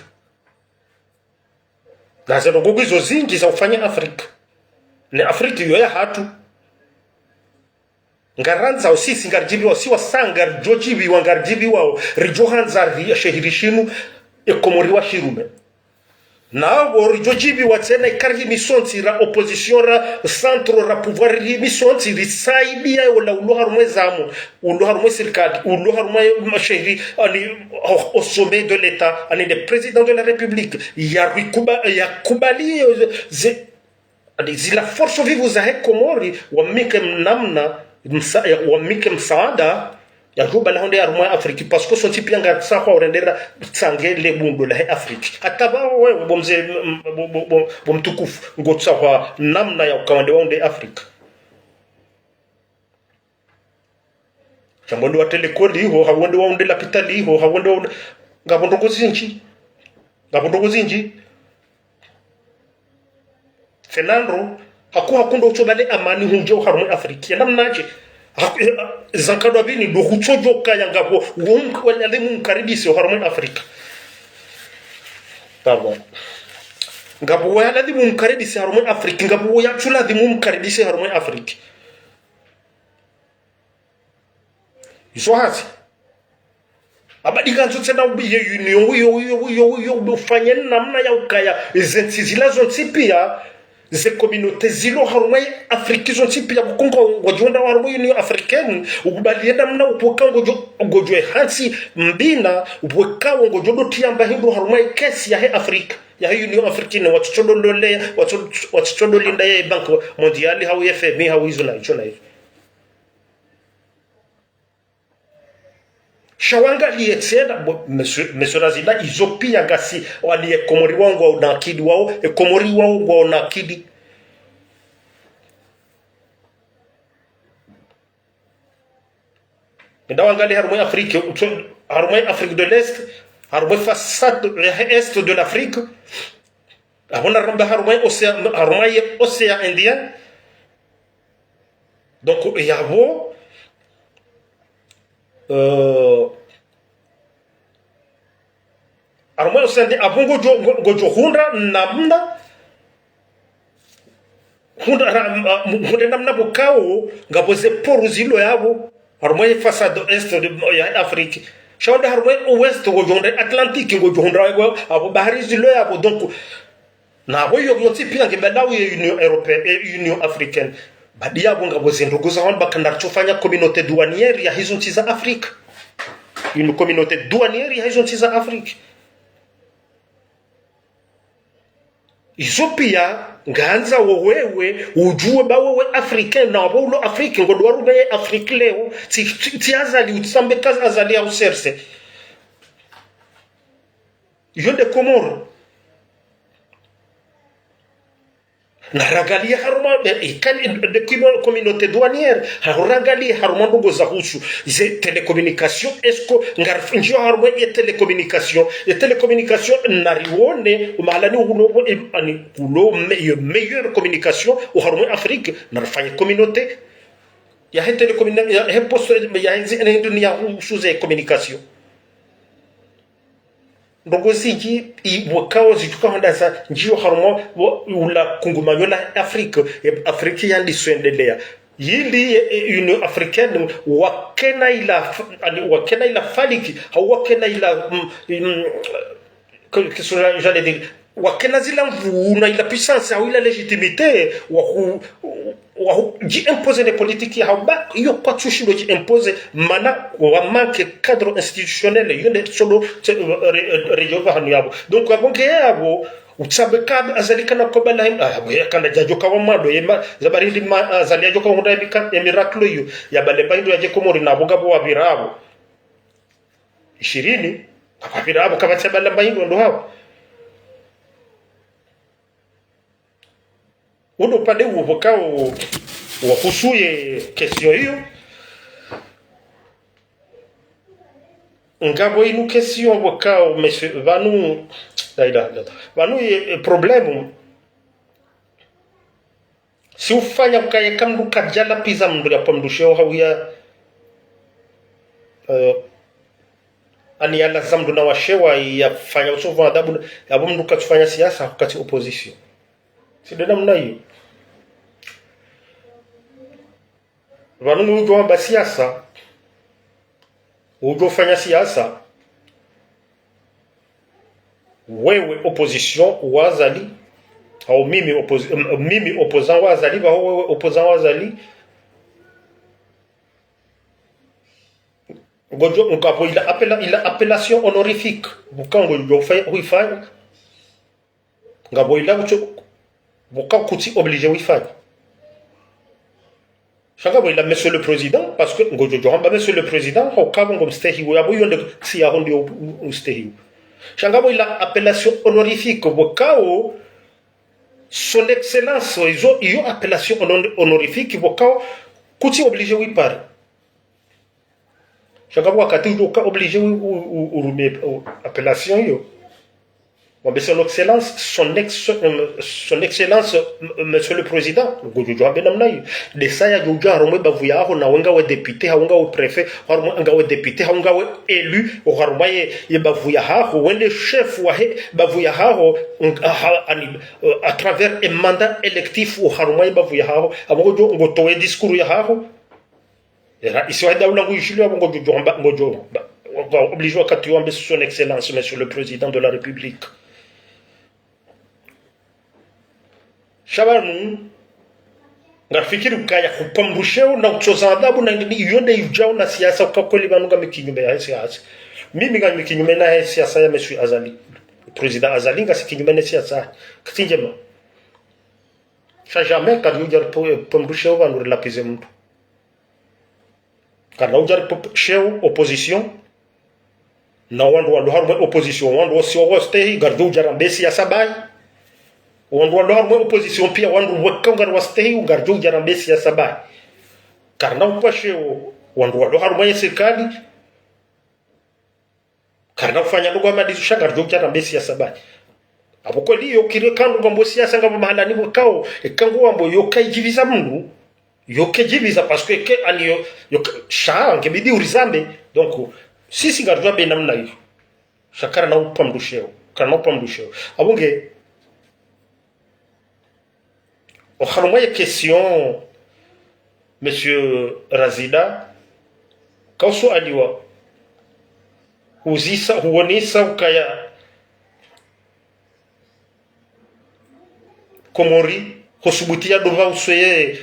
Na ze ndrongoo izo zindji za ufanya Afrika. Ne Afrika iyo yahatru. Ngarandzao sisi ngaridjiviwao, si wasa ngaridjodjiviwa, ngaridjiviwao, ridjohandza ri-, shehiri shinu, e Komori washirume. Na apvo ridjodjiviwa tsena ikari himi sontsi ra opposition, ra centre, ra pouvoir, rihimi sontsi, risaidia ola ulo harumwa e zamu, ulo harumwa e sirikali, ulo harumwa e mashehiri, ani, au, au sommet de l'État, ani le président de la République, yarikuba-, yakubali, e, ze, Ani zila forces vives zahe Komori, wamnike namna, msa-, ya, wamnike msaada, ya djuba la honde harumwa Afrika, parce que sontsi pia ngatsahwa urendera tsange le bundo lahe Afrika. Hata pvao wewe, bo mze, m-, bo, bo, bo, bo mtukufu, ngotsahwa namna ya ukawande wa honde Afrika. Sha mwende wa telekoli iho, hau wende wa unde lapitali iho, hau wende wa unde, ngapvo ndrongoo zindji. Ngapvo ndrongoo zindji. Fernando, haku, haku ndo utso bale amani hundje oharumwa Afrika. Ya namnadje? Haku, eh, zankadwa pvini, ndo hutsodjoka ya ngapvo, wonk-, wala ladhimu mkaribise oharumwa Afrika. Pardon. Ngapvo wala ladhimu mkaribise harumwa Afrika, ngapvo ya tsu ladhimu mkaribise harumwa Afrika. Izo hazi. Abadi ngandzo tsena ubiye union, uyo, uyo, uyo, uyo, ufanye namna ya ukaya, ze ntsi zila zontsi pia, ze communauté zilo harumwa ye Afrika zontsi pia, kuko ngodjo unda harumwa Union Africaine, ukubali ye namna upvoka ngodjo, ngodjo hantsi mbina, upvoka ngodjo doti yamba hindru harumwa ye kesi yahe Afrika, yahe Union Africaine, watsotsodolole, watso-, watsotsodolole ye Banque Mondiale, hau ye F M I, hau izo na izo na izo. Sha wangaliye tsena, bo, monsieur, monsieur Razida, izo pia ngasi, wali e Komori wao ngwao na akili wao, e Komori wao ngwao na akili. Nenda wangaliye harumwa Afrique, utso-, harumwa Afrique de l'Est, harumwa façade, eh, est de l'Afrique. Apvo naramba harumwa océan, harumwa ye océan Indien. Donc, yapvo, euh, harumwa océan Indien, apvo ngodjo, ngo-, ngodjo hundra namna, hundra ra-, ma-, mu-, hundra namna pvokao, ngapvo ze port zilo yapvo, harumwa ye façade est de, ya Afrique. Sha wende harumwa ouest, ngodjo hundra Atlantique, ngodjo hundra yapvo, apvo bahari zilo yapvo. Donc, na apvo iyo yontsi pia nge mbalawu ye Union Européenne, eh, Union Africaine. Badi yapvo ngapvo ze ndrongoo za wanu bakana ritsofanya communauté douanière ya hizo ntsi za Afrika. Une communauté douanière ya hizo ntsi za Afrika. Izo pia, ngandzao wewe, udjuwe ba wewe Africain, na apvo ulo Afrique, ngodjo harumwa ye Afrique leo, tsi, tsi, tsi Azali, utsambe ka Azali ya userse. Iyo nde Komoro. Narangaliye harumwa, eh, eh, kani, eh, de commu-, communauté douanière, ha-, narangaliye harumwa ndrongoo zahusu ze télécommunication, est-ce que ngarif-, ngiyo harumwa ye télécommunication, ye télécommunication narione, umahalani ulo, eh, ani, ulo me-, yo meilleure communication, uharumwa Afrique, narifanye communauté, yahe télécommuni-, yahe poste, yahe zi-, yahe dunia husu ze communication. Ndrongoo zindji, i, wakao zidjuka handa za, ngiyo harumwa, wa, ula kungumanyo la Afrique, e, Afrique yandisa hwendelea. Yili, e, e, Union Africaine, wakena ila f-, ani, wakena ila faliki, hau wakena ila, mm, mm, que, que cela, j'allais dire, wakena zila nvuu na ila puissance, hau ila légitimité, wahu, wahu, dji imposer ne politique yahawo, ba, iyo kwatsu shindo dji imposer, mana, wa manque cadre institutionnel, iyo nde solo, se, re, re, rejo pvahanu yapvo. Donc, apvo nge yapvo, utsabe ka Azali kana koba la, ah, apvo yakana djadjo kawa mwando, yema, zabari ndi ma, Azali yadjo kahundra ye mika-, ye miracle iyo, yabalemba hindru yadje Komori na apvo ngapvo wapvira apvo ishirini, kapvapvira apvo kapvatsi yabalemba hindru ndo hawo. Undo upande uwo pvokao wahusu ye question iyo. Ngapvo inu question pvokao, monsieur, pvanu, la ilaha illallah. Pvanu ye, eh, problème. Si ufanya ukaya ka mndru kadjala pviza mndru yapvo mndru sheo hau ya, eh, ani yalaza mndru na washewa yafanya utovu wa adabu, yapvo mndru katsufanya siasa, katsi opposition. Si nde namna iyo. Pvanu ngudjo amba siasa, udjo fanya siasa, wewe opposition wa Azali, hau mimi opposi-, em, mimi opposant wa Azali, pvaho wewe opposant wa Azali, ngodjo, ngapvo ila appela-, ila appellation honorifique, pvoka ngodjo fa-, huifanya. Ngapvo ila kutso, pvoka kutsi obligé uifanye. Sha ngapvo ila Monsieur le Président, parce que ngodjo djo hamba Monsieur le Président, hauka pvo ngomstehiwo, yapvo iyo nde tsi yaho ndiyo u-, u-, ustehiwo. Sha ngapvo ila appellation honorifique, pvokao Son Excellence, izo, iyo appellation honor-, honorifique, pvokao kutsi obligé uipare. Sha ngapvo wakati udjo ka obligé u, u, u, urume, u, appellation iyo. Wambe Son Excellence, Son Ex-, euh, Son Excellence, M-, Monsieur le Président. Ngodjo djo wambe namna iyo. Nde saya djo udja harumwa ye bavu yaho, na we ngawe député, hau ngawe préfet, harumwa ngawe député, hau ngawe élu, oharumwa ye, ye bavu yahaho, wende chef wahe bavu yahaho, ng-, ha, ani, euh, à travers un mandat électif, oharumwa ye bavu yahaho, apvo ngodjo, ngotowe discours yahaho. Era, isi wa daula nguishiliwa apvo ngodjo, djo hamba, ngodjo, ba, wa, wa, obligé wakati wambe Son Excellence, Monsieur le Président de la République. Sha pvanu, ngafikiri ukaya hupva mndru sheo na utsoza adabu na nini, iyo nde idjao na siasa, uka kweli pvanu ngami kinyume yahe siasa. Mimi ngami kinyume nahe siasa ya Monsieur Azali. Président Azali ngasi kinyume ne siasa. Katsi ndjema. Sha jamais kari udja ripve, pva mndru sheo pvanu rilapize mndru. Karina udja ripve sheo opposition. Na wandru walo harumwa opposition, wandru wasi wawastehi, ngaridjo udja rambe siasa bahi. Wandru walo harumwa opposition pia, wandru waka ngariwastehi, ngaridjo udja rambe siasa bahi. Karina upva sheo wandru walo harumwa ye sirikali. Karina ufanya ndrongoo hama ndizo, sha ngaridjo udja rambe siasa bahi. Apvo kweli yo kiri kandru ngambo siasa ngapvo mahalani pvokao, eka ngwambo yo kaidjipviza mndru, yo kaidjipviza parce que ke ani yo, yo ka-, sha ngebidi urizambe. Donc, sisi ngaridjo wambe namna iyo. Sha karina upva mndru sheo, karina upva mndru sheo. Apvo nge, oharumwa ye question, Monsieur Razida, kausualiwa, huzisa, huonesa ukaya Komori, hosubuti ya dopva uso ye,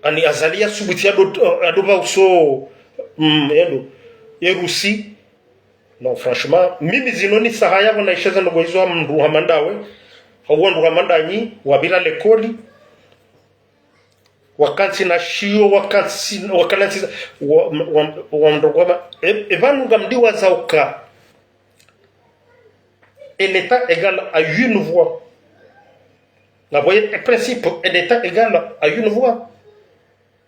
ani Azali yasubuti ya do-, ya dopva uso, mm, yendo, ye Russie. Non, franchement, mimi zinu nitsaha yapvo na isheza ndrongoo izo ha mndru hama ndawe, hau wandru hama ndanyi, wapvira likoli, wakantsi na shiyo, wakantsi, wakantsi, wa, wa, wa ndrongoo hama, e, e pvanu ngamdiwaza uka, un État égal à une voix. Ngapvo ye principe un État égal à une voix.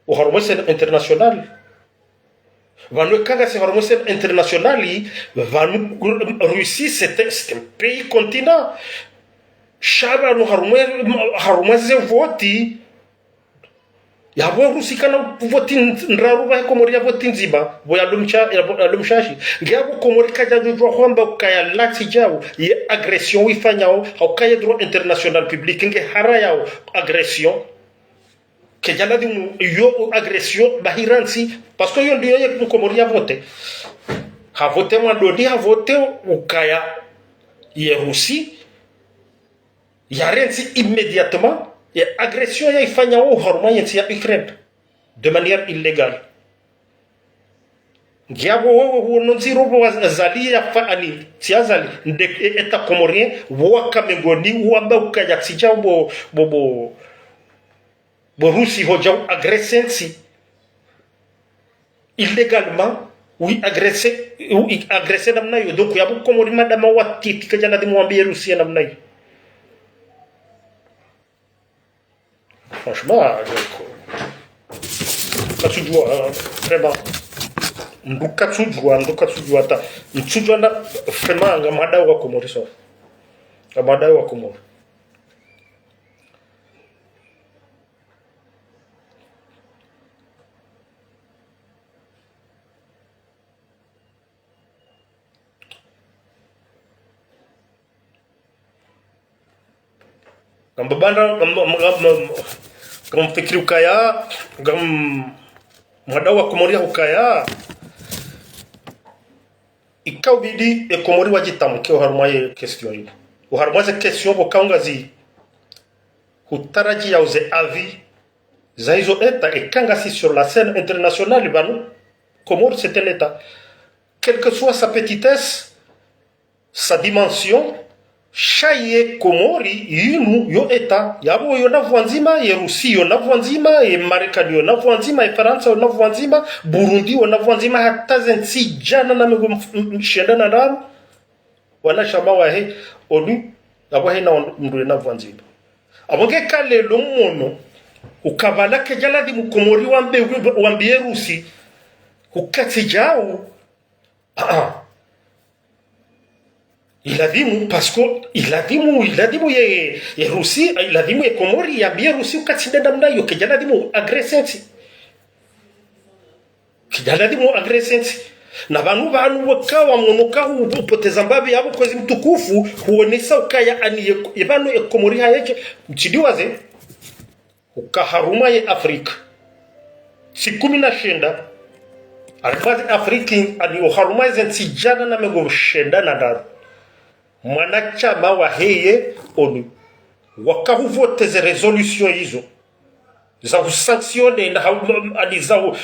Oharumwa ye scène internationale. Pvanu eka ngasi harumwa ye scène internationale, pvanu Russie, c'est un, c'est un pays continent. Sha pvanu harumwa, harumwa ze voti, yapvo Russie kana voti ndraru pvahe Komori ya voti ndzima, pvo yalo msha-, yapvo yalo mshashi. Nge yapvo Komori kadjadjudjuwa hwamba ukaya latsi djau, ye agression wifanyao, hauka ye droit international public nge harayao agression. Kedja ladhimu yo agression pvahira ntsi, parce que yo ndiyo ye Mkomori ya vote. Ha vote mwandoni, ha vote ukaya ye Russie yarentsi immédiatement ye agression yaifanya wo harumwa ye ntsi ya Ukraine de manière illégale. Ngiapvo wewe huono ndziro pvo Azali yafa ani, tsi Azali, nde e-, État comorien, pvo waka mengoni, wamba ukaya tsi djau pvo, pvo, pvo, pvo Russie hodja u agresser ntsi illégalement, u agresser, u agresser namna yo. Donc, yapvo Komori madama watiti, kedja ladhimu wambiye Russie namna yo. Franchement, donc, katsudjuwa, euh, vraiment. Mndru katsudjuwa, mndru katsudjuwa hata. Mtsudjuwa na, vraiment, ngamhadao wa Komori, so. Ngamhadao wa Komori. Ngam babanda, ngam, ngam, ngam, ngamfikiri ukaya, ngam, mhadao wa Komori ya ukaya. Ika ubidi e Komori wadjitamke oharumwa ye question yi. Oharumwa ze question pvo kaungazi hutaraji ya uze avis za izo État, eka ngasi sur la scène internationale pvanu, Comores c'est un État. Quelle que soit sa petitesse, sa dimension, sha ye Komori yinu yo État, yapvo yo na voix ndzima, ye Russie yo na voix ndzima, ye Marekani yo na voix ndzima, ye Farantsa yo na voix ndzima, Burundi yo na voix ndzima, hata ze ntsi djana na mengo mf-, m-, m-, shenda na ndraru, wanashama wahe ONU, yapvo hena mndru yena voix ndzima. Apvo nge kalelo mmono, ukapvala kedja ladhimu Komori wambe, wambiye Russie, ukatsi djau, ah, ah. Iladhimu, parce que iladhimu, iladhimu ye, ye Russie, iladhimu ye Komori, yambiye Russie, ukatsi nde namna yo, kedja ladhimu agresser ntsi. Kedja ladhimu agresser ntsi. Na pvanu pvanu waka wamono ka hu-, hupoteza mbapvi yapvo kwezi mtukufu, huonesa ukaya ani ye, ye pvanu e Komori hayeke, mtsidiwaze, uka harumwa ye Afrika. Ntsi kumi na shenda, harumwa ye Afrika, ani oharumwa ze ntsi djana na mengo shenda na ndraru. Mwanashama wahe ye ONU. Waka huvote ze résolution izo. Za hu sanctionner na ha-, ani za hu-,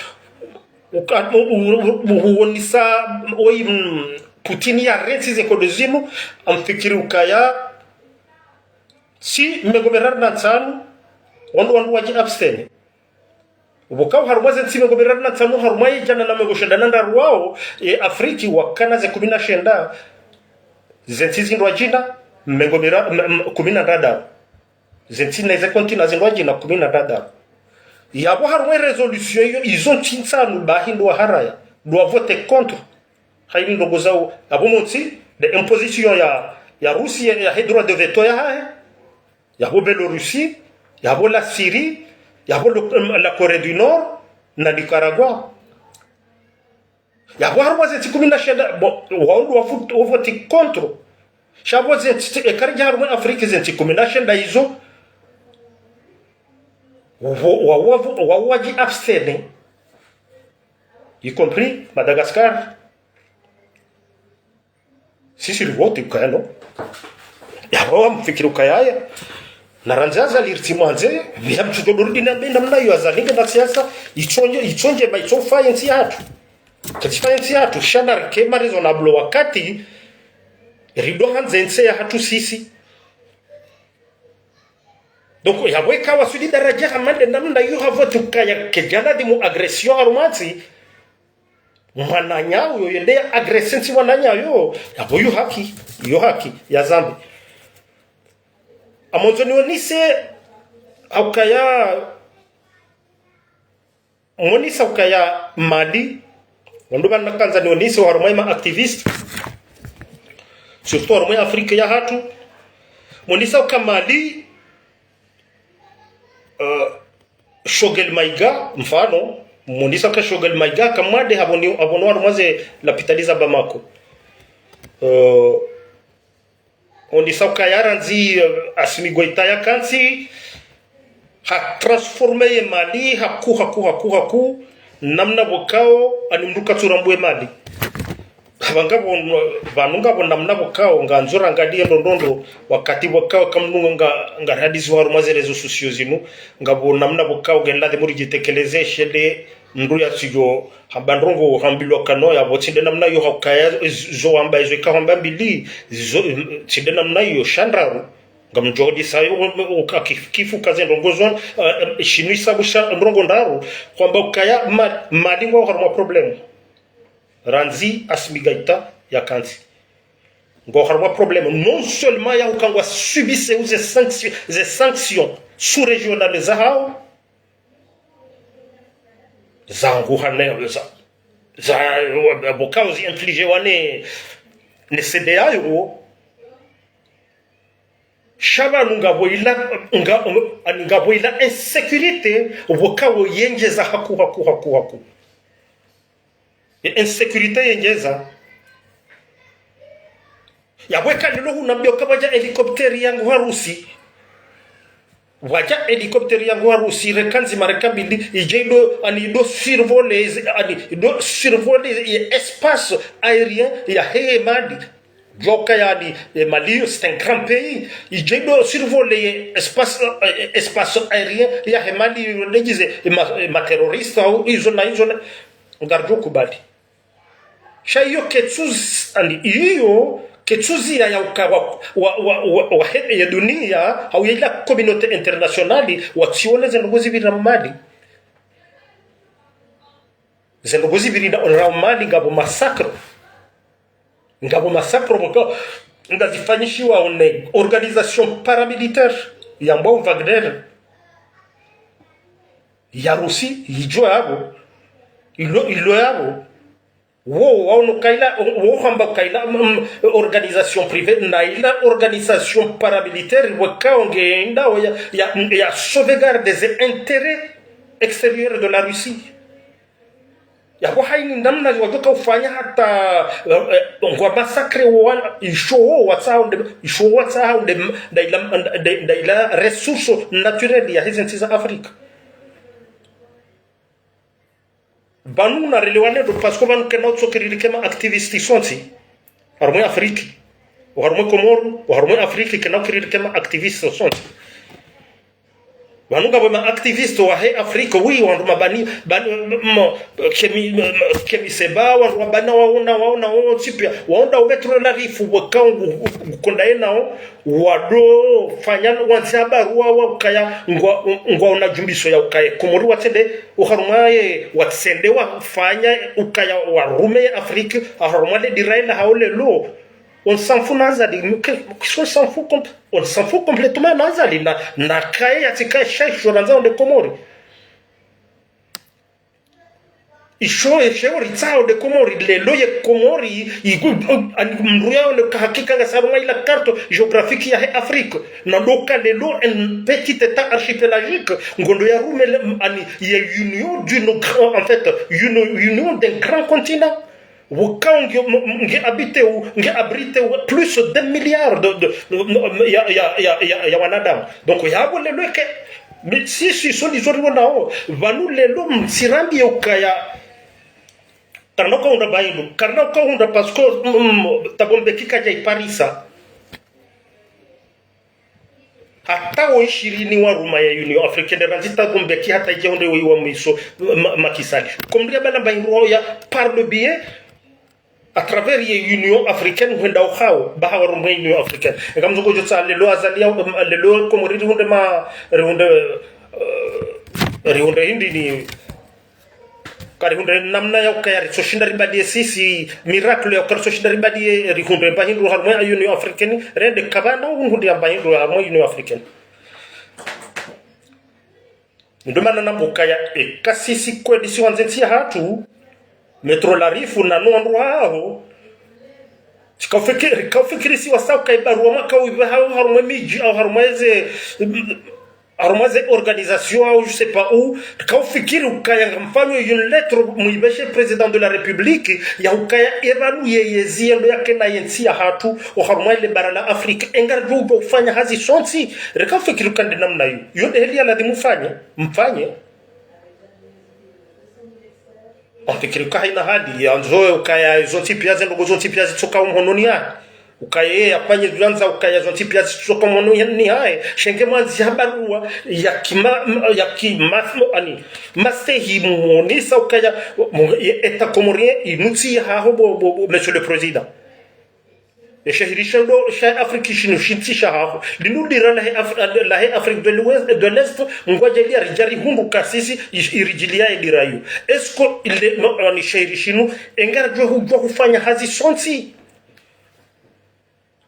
uka-, u-, u-, u-, huonesa oyi, mm, Putin yarentsi ze nkodo zinu, amfikiri ukaya, ntsi mengo miraru na ntsanu, wandru, wandru wadji abstenir. Pvo ka oharumwa ze ntsi mengo miraru na ntsanu, harumwa ye djana na mengo shenda na ndraru wao, e Afrika wakana ze kumi na shenda, ze ntsi zindru wadjina, mengo mira-, m-, m-, kumi na ndraru. Ze ntsi na ze continent zindru wadjina kumi na ndraru. Yapvo harumwa résolution iyo, izo ntsi ntsanu bahi ndo waharaya, ndo wavote contre. Hayini ndrongoo zao, yapvo montsi, nde imposition ya, ya Russie, ya, yahe droit de veto yahahe. Yapvo Biélorussie, yapvo la Syrie, yapvo le, la Corée du Nord, na Nicaragua. Yapvo harumwa ze ntsi kumi na shenda, bon, wao ndo wavu-, wavoti contre. Sha pvo ze ntsi, eka ridja harumwa Afrika ze ntsi kumi na shenda izo, wa-, wa-, wa-, wa-, wadji abstenir. Y compris Madagascar. Sisi rivoti ukaya non. Yapvo wamfikiri ukaya ya. Na randzi Azali ritsi mwandze, pvia mtsujo dorudi na benda mna yo Azali nge na siasa, itsondje, itsondje, ma itsofa ye ntsi yahatru. Katsifa ye ntsi yahatru, sha na rike ma raisonnable wakati, rido handze ntsi yahatru sisi. Donc, yapvo eka waswili daraja hama nde namna yo havoti ukaya kedja ladhimu agression harumwa ntsi, mwananyayo yende ya agresser ntsi mwananyayo, yapvo yo haki, yo haki, yazambe. Ngamwandzo nionese, haukaya, nionese haukaya Mali, wandru pvanu nakandza nionese oharumwa ema activistes, surtout harumwa Afrique yahatru, nionese hauka Mali, euh, Choguel Maïga, mfano, nionese hauka Choguel Maïga, kamwade hapvoni, hapvono harumwa ze lapitali za Bamako. Euh, nionese hauka ye randzi, euh, Assimi Goïta yakantsi, ha transformé ye Mali, haku, haku, haku, haku, namna pvokao, ani mndru katsurambwa ye Mali. Hapva ngapvo, pvanu ngapvo namna pvokao, ngamwandzo rangalie ndrongoo ndrongoo, wakati pvokao kamnunga nga, ngarihadisi harumwa ze réseaux sociaux zinu, ngapvo namna pvokao, ngeladhimu ridjitekeleze, shende, mndru yatsidjo hamba ndrongoo hambilwa kano yapvo tsi nde namna iyo haukaya zo hamba izo ika hamba mbili, zo, tsi nde namna iyo sha ndraru. Ngamdjo disa yo, uka kif-, kifu kaze ndrongoo zo, eh, shinu isabu sha ndrongoo ndraru, hwamba ukaya Ma-, Mali ngwao harumwa problème. Randzi Assimi Goïta yakantsi. Ngwao harumwa problème. Non seulement yahukaya ngwa subissé ze sanction-, ze sanctions sous-régionales zahao, zanguha ne, za, za, pvokao zi infligéwa ne, ne CEDEAO. Sha pvanu ngapvo ila, nga, ani ngapvo ila insécurité, pvokao yendjeza haku, haku, haku, haku. Ye insécurité yendjeza. Yapvo eka lilo hunambia uka pvwadja hélicoptère yangu ha Russie. Pvwadja hélicoptère yangu ha Russie, reka ndzima reka mbili, idje ido, ani ido survoler, ani ido survoler ye espace aérien yahe Mali. Djuwa uka yani, e, Mali, c'est un grand pays. Idje ido survoler ye espace, e, espace aérien yahe Mali, yo ndedjize, e, ma, e, ma terroristes, au, izo na, izo na, ngaridjo kubali. Sha iyo ketsuzi, ani, iyo ketsuzi ya, ya uka wa, wa, wa, wa, wa he, ya dunia, au ya ila communauté internationale, watsione ze ndrongoo zipvira Mali. Ze ndrongoo zipvira Mali ngapvo massacre. Ngapvo massacre pvoko, ngazifanyishiwao ne organisation paramilitaire, yambwao Wagner. Ya Russie, idjo yapvo. Ilo, ilo yapvo. Wo, waono kaila, wo hamba kaila, mm, organisation privée, na ila organisation paramilitaire, pvwakao nge endao ya, ya, ya sauvegarde ze intérêts extérieurs de la Russie. Yapvo haini namna wadjoka ufanya hata, eh, eh, ngwa massacre wana, isho wo watsaha unde, isho wo watsaha unde, nda ila, nda, nda ila ressource naturelle ya hizi ntsi za Afrika. Pvanu narelewane ndo, parce que pvanu kena utsokiririke ma activistes sontsi. Harumwa Afrique. Harumwa Komoro, harumwa Afrique, kena ukiririke ma activistes sontsi. Pvanu ngapvo ma activistes wahe Afrique, oui, wandru mabani, bani, mo, Kemi, Kemi Seba, wandru wabana waona, waona, wontsi pia, waonda umetro la rifu, wakao ngu, ngu, ngu konda yenao, wado fanya wandzi habarua wa ukaya, ngwa, ngwaona djumbiso ya ukaya. Komori watsende, oharumwa ye, watsende wafanya ukaya warume ye Afrique, oharumwa le diraila hao lelo, on s'en fout na Azali, mais que, qu'est-ce qu'on s'en fout com-, on s'en fout complètement na Azali, na, na kaye yatsikaye sha isho randza onde Komori. Isho, isho ritsaha onde Komori, lelo ye Komori, igu, ani mndru yaone ka hakika ngasi harumwa ila carte géographique yahe Afrique. Na ndo ka lelo un petit état archipélagique, ngondo yarume le, ani, ye union d'une grand, en fait, une union d'un grand continent. Wakao nge, nge habité ou, nge abrité ou plus d'un milliard de, de, de, ya, ya, ya, ya, ya wanadamu. Donc, yapvo lelo ke, mais si, si, so lizo riwonao, pvanu lelo mtsirambi ye ukaya, karina ukahundra baindu, karina ukahundra parce que, mm, mm, Thabo Mbeki kadja iparisa. Hata wo ishirini waruma ye Union Africaine, randzi Thabo Mbeki hata idje hunde wo wa mwiso, ma, Macky Sall. Komori ya bana mba indro ya par le biais, à travers ye Union Africaine, hwenda uhao, baha waruma ye Union Africaine. Eka mzungu djo tsa lelo Azali ya, lelo Komori rihundre ma, rihundre, eh, rihundre hindri ni, Karihundre namna ya ukaya ritsoshinda ribadiye sisi, miracle ya ukaya ritsoshinda ribadiye, rihundre mba hindru harumwa Union Africaine, rende kapvana uhundre mba hindru harumwa Union Africaine. Ndo mana namba ukaya, eka sisi kweli si wandze ntsi yahatru, Maître Larifou na no wandru waho, tsikaufikiri, kaufikiri si wasa ukaya ibaruwa mwakauipva hau harumwa midji, au harumwa eze, harumwa ze organisation, au je sais pas où, kaufikiri ukaya ngamfanyo une lettre muipveshe Président de la République, ya ukaya epvanu yeye ziendo yake na yentsi yahatru, o harumwa ile bara la Afrika, enga ridjo ufanya hazi sontsi, rikaufikiri ukaya nde namna iyo. Iyo nde heli ya ladhimu mfanye, mfanye. Mfikiri ukaya haina hali, yandzo ukaya zontsi pia zendrongo zontsi pia zitsoka omhononi yahe. Ukaya yeye yafanye zuyandza ukaya zontsi pia zitsoka omhononi yahe. Shenge mwandzi ha baruwa, ya kima, ya kima, ani, mastehi muonesa ukaya, mu-, ye État comorien, inu ntsi yahaho bo, bo, bo, Monsieur le Président. Eshahirisha ndo sha Afrique shinu shintsi shahaho. Linu dira lahe Af-, lahe Afrique de l'Ouest, de l'Est, ngwadjaliya ridja rihundru kasisi, i-, iridjiliya edira iyo. Est-ce que ile, no, ani shahiri shinu, enga ridjo hudjuwa hufanya hazi sontsi?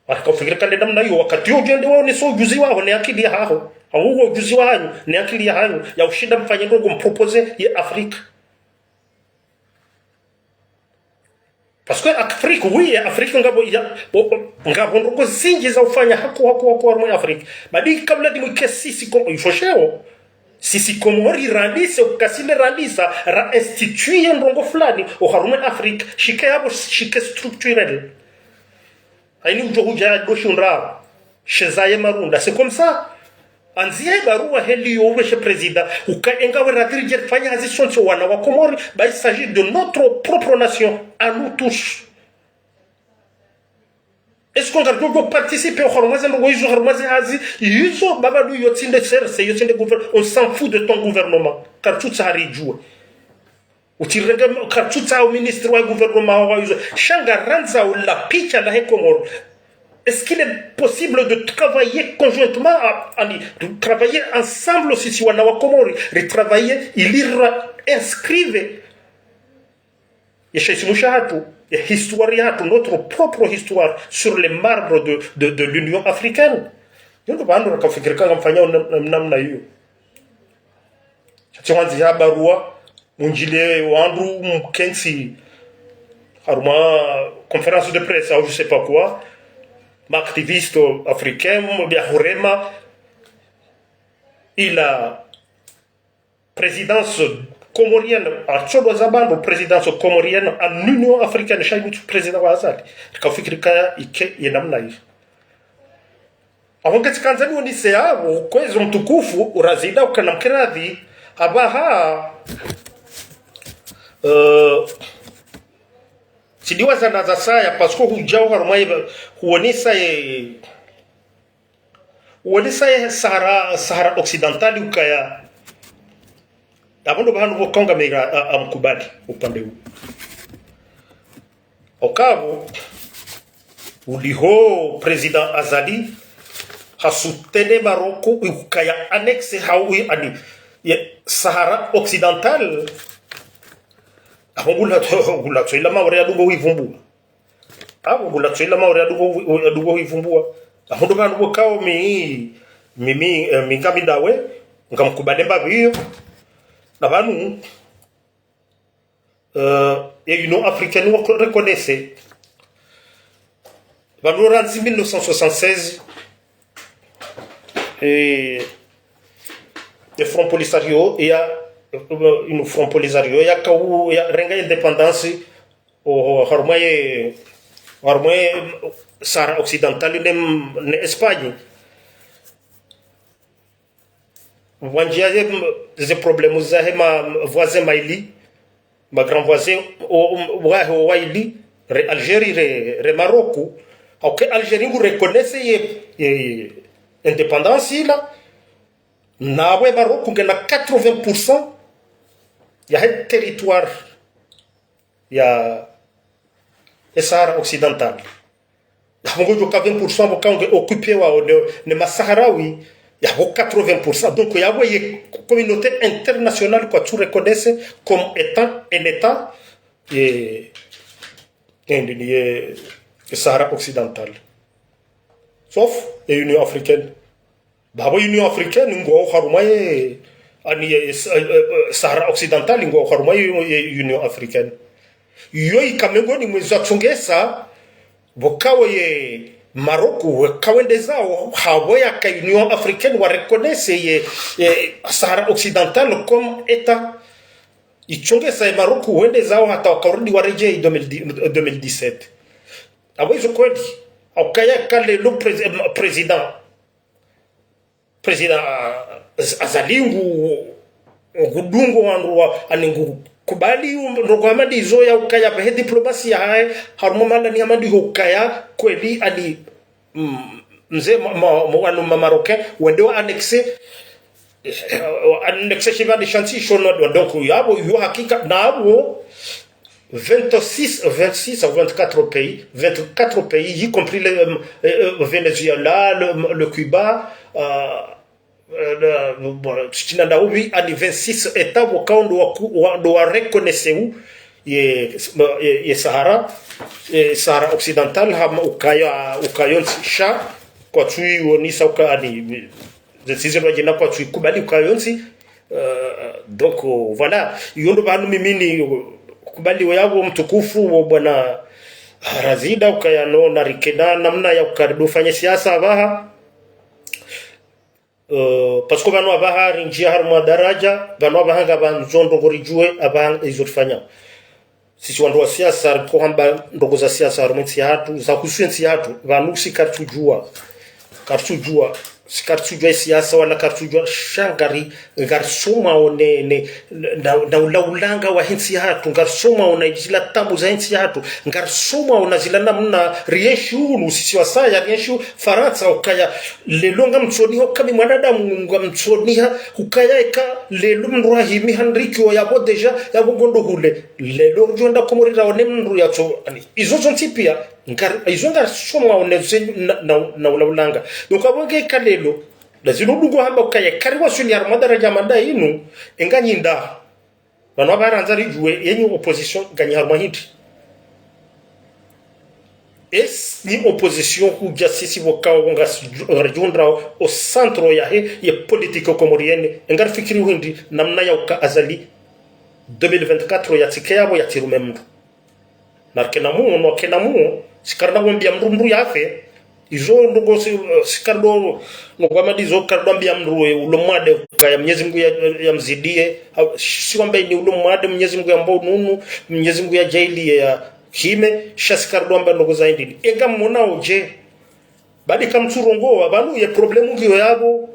Wakaufikiri ukaya nde namna iyo, wakati yo udjende waonesa ujuzi waho, ne akili yahaho. Hau ujuzi wahanyu, ne akili yahanyu, ya ushinda mfanye ndrongo mpropose ye Afrique. Parce que Afrique, oui, Afrique ngapvo ya, bo, ngapvo ndrongo zindji za ufanya haku, haku, haku, harumwa Afrique. Badi kabla dimwike sisi Kom-, ifo sheo. Sisi Komori randise, ukasile randisa, ra institue ndrongo fulani, o harumwa Afrique, shike yapvo, shike structurel. Haini udjo hudja doshi undra. Sheza ye marunda. C'est comme ça. Andziya ibaruwa heli yo upveshe Président. Uka enga we radhi ridje rifanye hazi sontsi wana wa Komori. Bah, il s'agit de notre propre nation. À nous tous. Est-ce qu'on va participer au harumwa zendrongo izo, harumwa ze hazi izo, baba du yo tsi nde C R C, yo tsi nde gouver-, on s'en fout de ton gouvernement. Karitsutsaha ridjuwe. Utsirenge, karitsutsaha o ministre wa gouvernement wa izo. Sha ngarandza ula picha lahe Komori. Est-ce qu'il est possible de travailler conjointement, à, à, de travailler ensemble sisi wana wa Komori, de travailler, ili ra inscrire ye sha isimu shahatru, ye histoire yahatru, notre propre histoire sur les marbres de, de, de l'Union africaine. Yo ndo pvanu rakaufikiri ukaya ngamfanyo nam-, nam-, namna iyo. Sha tsi mwandzi ha baruwa, mundjiliye wandru mkentsi, harumwa conférence de presse, au je sais pas quoi, ma activiste africain, bia hurema, ila présidence comorienne, atsodo za bando présidence comorienne en Union africaine, sha ibu président wa Azali. Rikaufikiri ukaya ike ye namna iyo. Apvo ngetsi kandza niwonese apvo, kwezi mtukufu, urazida ukana mkiradhi, apvaha, euh, tsidiwaza na za saya, parce que hudja uharumwa iba, huonesa ye, huonesa ye Sahara, Sahara Occidentale ukaya. Apvo ndo pvahanu pvo kaunga mega, a, amkubali, upande huu. Okapvo, uliho Président Azali, ha soutenir Maroc, ukaya annexe hau, ani, ye Sahara Occidentale, apvo ngula tso-, ngula tsoila Maore yadungo huivumbua. Apvo ngula tsoila Maore yadungo hui-, yadungo huivumbua. Apvo ndo pvanu pvo kao mi, mi, mi, eh, mi ngami ndawe, ngamkubali mbapvi iyo. Na pvanu, euh, ye Union africaine wa reconnaître. Pvanu randzi mille neuf cent soixante-seize, eh, ye Front Polisario, ya, euh, une Front Polisario, yakau, yarenga indépendance, o, o, harumwa ye, harumwa ye Sahara Occidentale ne, ne Espagne. Wandjia ze, ze problèmes zahe ma, voisins maili, ma grands voisins, o, o, wahe o waili, re Algérie, re, re Maroc. Hauka Algérie ngu reconnaître ye, ye indépendance ila, nawe Maroc ngena quatre-vingts pour cent yahe territoire ya, ye Sahara Occidentale. Apvo ngodjo ka vingt pour cent pvo kaunge occupé wao ne, ne Masaharawi, Yapvo quatre-vingts pour cent. Donc, yapvo ye communauté internationale kwatsu reconnaître comme étant un État, ye, ye, ye Sahara occidental. Sauf ye Union africaine. Ba pvo Union africaine ngwao harumwa ye, ani ye, eh, eh, eh, Sahara occidental ngwao harumwa ye, ye Union africaine. Yo ika mengoni mwa ezo zatsongesa, pvo kawo ye Maroc, pvo kawo ndezao, hapvo yaka Union africaine wa reconnaître ye, ye Sahara occidental comme État. Itsongesa ye Maroc, pvo ndezao hata waka urudi waredjei deux mille dix, deux mille dix-sept. Apvo izo kweli, haukaya ka lelo presi-, eh, président. Président, ah, Az-, Azali ngu, ngudungo wandru wa, ani ngukubali, um, ndrongoo hama ndizo ya ukaya pvahe diplomasi yahahe, harumwa mahala ni hama ndiho ukaya kweli ani, mm, mze ma, ma, ma, wanu ma Marocain, wende wa annexe, eh, wa annexe shipvandre sha ntsi isho no, donc, yapvo, yo hakika, napvo, vingt-six, vingt-six ou vingt-quatre pays, vingt-quatre pays, y compris le, euh, euh, Venezuela, le, le Cuba, euh, euh, le, bon, tsi tsi nanda uvi, ani vingt-six États, pvo kawo ndo waku-, wa, ndo wa reconnaître u, ye, ye, ye Sahara, ye Sahara occidental, hama ukaya, ukaya ntsi sha, kwatsu ionesa uka ani, ze ntsi zinu wadjina kwatsu ikubali ukaya ntsi, euh, donc, euh, voilà. Iyo ndo pvanu mimi ni, euh, kubali wo yapvo mtukufu wo bwana Razida ukaya no narikena namna ya ukaribu fanye siasa apvaha. Euh, parce que pvanu apvaha rindjia harumwa daraja, pvanu apvaha ngapvandzo ndrongoo ridjuwe, apvaha izo rifanya. Sisi wandru wa siasa, riko hamba ndrongoo za siasa, harumwa entsi yahatru, zahusu entsi yahatru, pvanu si karitsudjuwa. Karitsudjuwa, si karitsudjuwa siasa, wala karitsudjuwa, sha ngari, ngarisomao ne, ne, na, na ula ulanga wahe ntsi yahatru, ngarisomao na zila tabu zahe ntsi yahatru, ngarisomao na zila namna rienshi unu, sisi wasaya, rienshi u Farantsa, ukaya, lelo ngamtsoniha, uka mi mwanadamu, ngamtsoniha, ukaya eka, lelo mndru hahimi handriki, o yapvo déjà, yapvo ngondo hule. Lelo ridjo enda Komori raone mndru yatso, ani, izo zontsi pia, ngari, izo ngarisomao ne ze na, na, na ula ulanga. Donc, apvo nge eka lelo, lazima udungo hamba ukaya, kari waswili harumwa daraja manda inu, enga nyi nda. Pvanu apvaha randza ridjuwe, yenyi opposition, nganyi harumwa hindri. Esi nyi opposition hudja sisi pvo kawo ngasi, ngaridjo ndrao, o centre yahe, ye politique comorienne, enga rifikiri hindri, namna ya uka Azali, deux mille vingt-quatre yatsike yapvo yatsirume mndru. Narikena muo, no kena muo, si karina wambia mndru mndru yafe, izo ndrongoo si, eh, si karido, no kwamba ndizo karido ambia mndru, eh, ulo mwade, ukaya Mwenyezi Mungu ya, ya mzidie, au, si wamba ini ulo mwade, Mwenyezi Mungu yamba ununu, Mwenyezi Mungu ya djaaliye ya hime, sha si karido amba ndrongoo za indini. Enga mwona udje, badi kamtsurongoa, pvanu ye problème ngiyo yapvo.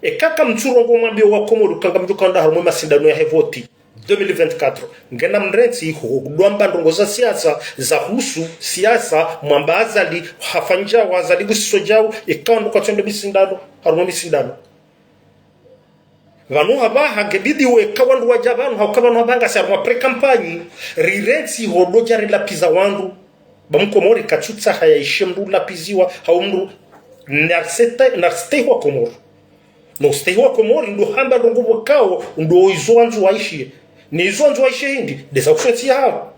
Eka kamtsurongoa mwambie wa Komori uka ngamdjo ka nda harumwa masindano yahe voti deux mille vingt-quatre. Ngena mrentsi ho, ndo amba ndrongoo za siasa, zahusu siasa, mwamba Azali, hafanya djau, Azali kusiso djau, eka ndo katsende misindano, harumwa misindano. Pvanu apvaha ngebidi weka wandru wadja pvanu, hauka pvanu apvaha ngasi harumwa pré-campagne, rirentsi ho ndo dja rilapviza wandru. Ba Mkomori katsutsaha yaishe mndru lapviziwa, hau mndru narsete, narstehi wa Komori. No stehi wa Komori ndo hamba ndrongoo pvo kawo, ndo izo wandzo waishiye. Ne izo wandzo waishiye hindri, ndeza kusentsi yahawo.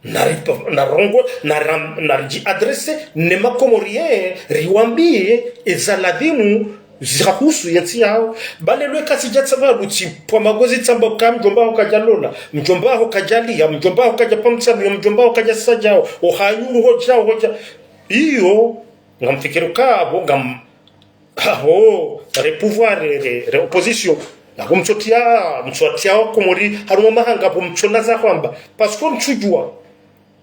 Naripa, narongoe, naram-, naridji adresse, ne Makomori ye, riwambie, eza ladhimu, zahusu yentsi yawo. Ba lelo eka tsidja tsamba lutsi, pvwa magozi tsamba ka mdjomba waho kadja lola, mdjomba waho kadja liya, mdjomba waho kadja pva mtsamio, mdjomba waho kadja sadjao, ohanyuru hodjao, hodja. Iyo, ngamfikiri uka apvo, ngam-, apvo, re pouvoir, re, re, re opposition. Apvo mtsotia, mtsotia wa Komori, harumwa mahanga apvo mtsona za hwamba. Parce que mtsudjua.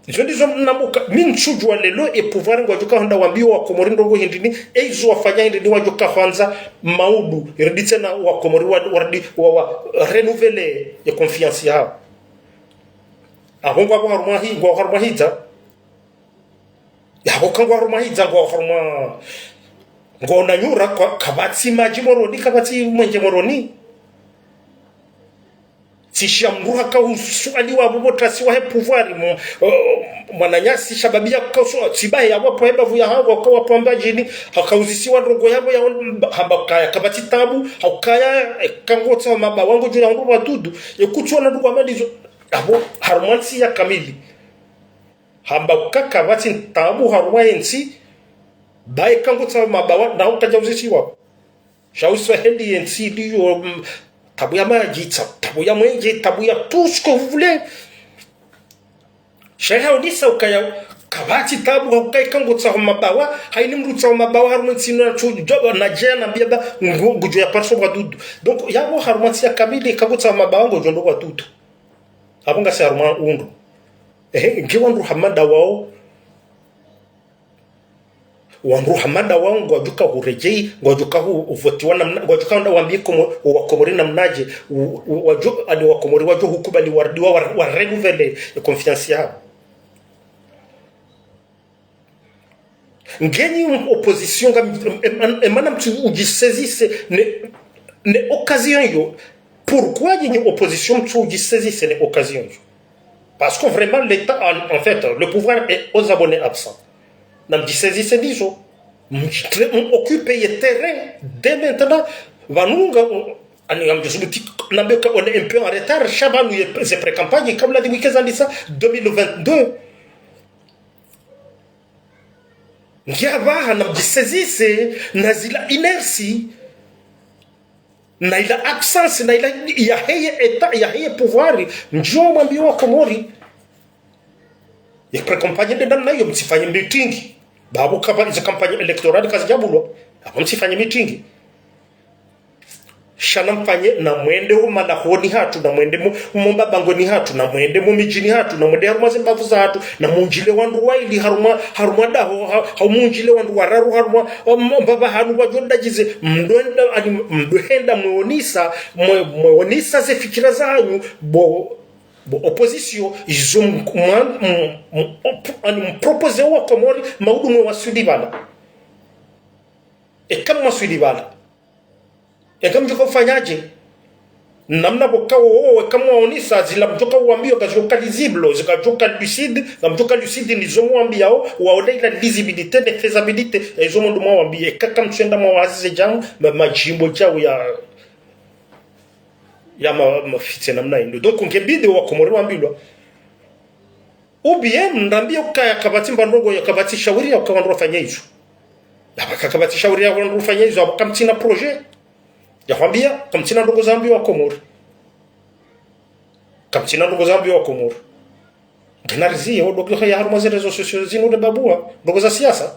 Izo ndizo mnamuka, mi ntsudjua lelo e pouvoir ngwadjoka honda wambie wa Komori ndrongoo hindrini, e izo wafanya hindrini wadjoka hwandza maudu, iridi tsena wa Komori wa, waridi wa, wa renouveler ye confiance yawo. Apvo ngwapvo harumwa hi, ngwa harumwa hidza. Yapvo ka ngwa harumwa hidza, ngwa harumwa, ngwa unanyura, kwa, kapvatsi madji Moroni, kapvatsi mwenje Moroni. Tsi sha mdru hakausualiwa pvo pvo trasi wahe pouvoir mo, eh, mwananyasi shababi yakausu, tsibahe ya wapvo he bavu ya hangu, hakawa pvo Mbadjini, hakauzisiwa ndrongo yapvo ya on-, hamba kaya kapvatsi tabu, haukaya, eh, kangotsaho mabawa ngodjo na undru wadudu, ye kutsuona ndrongo hama ndizo, apvo harumwa ntsi ya kamili. Hamba uka kapvatsi tabu harumwa yentsi, baye kangotsaho mabawa, na hukadja uzisiwa. Sha uswa hendi yentsi ndiyo, mm, tabu ya madji, tsa-, tabu ya mwenje, tabu ya tout ce que vous voulez. Sha haonesa ukaya kapvatsi tabu, hauka ye kangotsaho mabawa, haini mdru tsaho mabawa harumwa yentsi na tsu, djo-, na djea na mbiaba, ngu-, ngudjo ya parso wadudu. Donc, yapvo harumwa ntsi ya kamili, kangotsaho mabawa ngodjo ndo wadudu. Apvo ngasi harumwa undru. Ehe, nge wandru hama nda wao. Wandru hama nda wao ngwadjuka huredjei, ngwadjuka hu-, huvotiwa namna, ngwadjuka nda wambi Komo-, wa Komori namnadje, u-, u-, wadjo, ani wa Komori wadjo hukubali wardiwa wa, wa renouveler e confiance yapvo. Ngenyi opposition nga, em-, em-, emana mtsu udjisaisir ne, ne occasion yo. Pourquoi ngenyi opposition mtsu udjisaisir ne occasion yo? Parce que vraiment, l'État, en, en fait, le pouvoir est aux abonnés absents. Na mdjisaisir ndizo. Mtre-, m-, occuper ye terrain dès maintenant. Pvanu nga, ani, ngamdjo subuti, nambe ka on est un peu en retard, sha pvanu ye, ze pré-campagne, kabla dimwike zandisa, deux mille vingt-deux. Ngiapvaha na mdjisaisir na zila inertie, na ila absence, na ila yaheye État, yaheye pouvoir, ndjo mwambie wa Komori. Ye pré-campagne nde namna iyo, mtsifanye meeting. Ba apvo kapva izo campagne électorale kazidjabulwa. Apvo mtsifanye meeting. Sha namfanye, namwende ho malahoni hatru, namwende mo, mo mbapvangoni hatru, namwende mo midjini hatru, namwende harumwa ze mbavu zahatru, namundjile wandru waili harumwa, harumwa daho, ha, ha mundjile wandru wararu harumwa, um, mbapva hanu wadjo ndadjize, mdwenda, ani, mdwenda mweonesa, mwe, mweonesa ze fikira zahanyu, bo, bo opposition, izo m-, mwa, m-, m-, op-, ani, mpropose wa Komori, maudu mwewaswili pvala. Eka mwaswili pvala. Eka mdjoka ufanyadje? Namna pvo kawo, eka mwaonesa zila mdjoka uwambiyo, kazidjoka lisible, zikadjoka lucide, ngamdjoka lucide nizo mwambiyawo, waone ila lisibilité ne faisabilité, ya izo mwando mwawambiye. Eka kamtswenda mwawazize djamu, ma, madjimbo djawu ya, ya ma, mafitse namna indro. Donc, ngebidi wa Komori wambilwa. Ou bien, mrambiye ukaya kapvatsi mba ndrongo ya kapvatsi shawiri ya uka wandru wafanye izo. Yapvo ka kapvatsi shawiri ya wandru wafanye izo, apvo kamtsina projet. Ya hwambiya, kamtsina ndrongo zambiwa Komori. Kamtsina ndrongo zambiwa Komori. Ngenariziye, wo doki ya harumwa ze réseaux sociaux zinu de babua, ndrongo za siasa.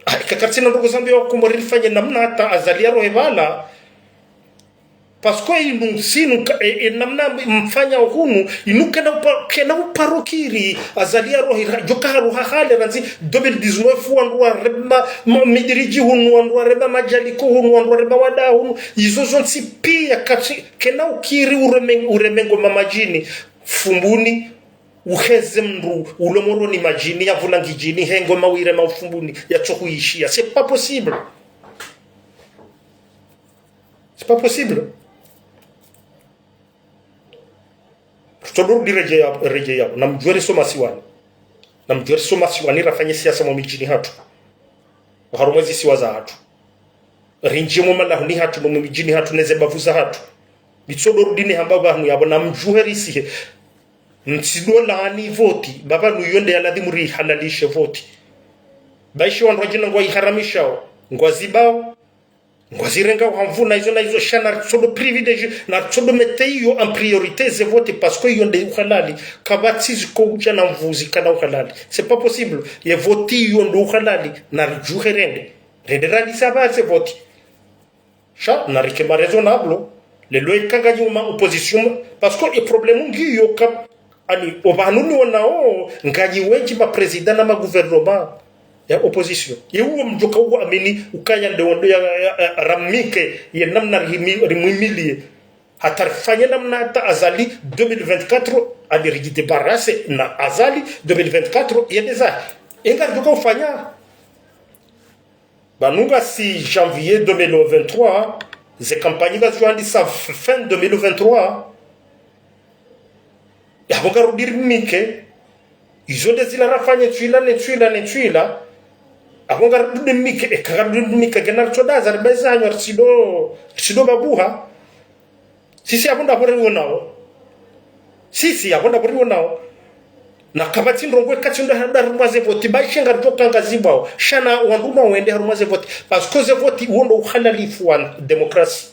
Ay, ka kamtsina ndrongo zambiwa Komori rifanye namna hata Azali yarohe pvala. Parce que inu sinu ka, e, e, namna mfanya hunu, inu kena upa-, kena uparokiri, Azali yarohe, ra-, djoka haruha hale randzi deux mille dix-neuf, wandru warema, ma, midiriji hunu, wandru warema madjaliko hunu, wandru warema wada hunu, izo zontsi piya kapsi, kena ukiri ureme-, uremengo mamadjini, Fumbuni, uheze mndru, ulo Moroni madjini, ya vula Ngidjini, hengo mawire ma Ufumbuni, ya tsohuishiya. C'est pas possible. C'est pas possible. Rutsodo rudi redjeya, redjeya. Namdjuwe riso masiwani. Namdjuwe riso masiwani rafanye siasa mo midjini hatru. Oharumwa ezi siwa zahatru. Rindjiye mo malahoni hatru, no mo midjini hatru, neze bavu zahatru. Mitsodo rudi nihamba pvanu yapvo namdjuhe risihe. Mtsido laani voti, ba pvanu iyo nde ya ladhimu rihalalishe voti. Ba ishi wandru wadjina ngwaiharamishao, ngwazibao. Ngwazirengao ha nvu na izo na izo, sha naritsodo privilégié, naritsodo mettre iyo en priorité ze vote, parce que iyo nde uhalali, kapvatsi ziko udja na nvu zikana uhalali. C'est pas possible. Ye vote iyo ndo uhalali, naridjuhe rende. Rende randisa ba ze vote. Sha, narike ma raisonnable. Lelo eka nganyi uma opposition, parce que e problème ngiyo ka, ani, opvanu niwonao, nganyi wendji ma président na ma gouvernement ya opposition. Ye uwo mdjoka uwo amini, ukaya nde wando ya, ya, ya, ramike, ye namna rihimi-, rimwimiliye. Hata rifanye namna hata Azali deux mille vingt-quatre, ani ridjidébarrassé na Azali deux mille vingt-quatre, yende zahe. Enga ridjoka ufanya. Pvanu ngasi janvier deux mille vingt-trois, Ze kampanyi ngazidjo handisa f-, fin deux mille vingt-trois. Yapvo ngarudi rimike. Izo nde zila rafanye ntswila, ne ntswila, ne ntswila. Yapvo ngarudi rimike, eka ngarudi rimike, ngena ritsodaza, ribeza hanyo, ritsido, ritsido babuha. Sisi yapvo ndapvo riwonao. Sisi yapvo ndapvo riwonao. Na kapvatsi ndrongoo eka tsi ndo handa harumwa ze voti, ba ishe ngaridjo kangazibwao. Sha na wandru na wende harumwa ze voti. Parce que ze voti, uwo ndo uhalalifu wa demokrasi.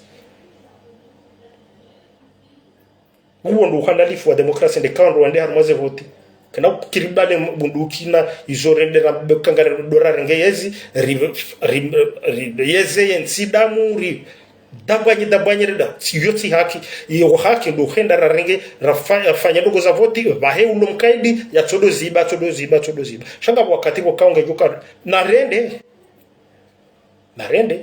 Uwo ndo uhalalifu wa demokrasi, nde eka wandru wende harumwa ze voti. Kena kukiri bale bunduki na izo rende ra kangare dora renge yezi, ri, ri, ri, yeze yentsi damu, ri, dabwanyi, dabwanyi rida. Tsi, iyo tsi haki. Iyo haki ndo henda rarenge, rafa-, rafanya ndrongoo za voti, pvahe ulo mkaidi, yatsodo ziba, tsodo ziba, tsodo ziba. Sha ngapvo wakati pvo kaonge djuka, na rende. Na rende.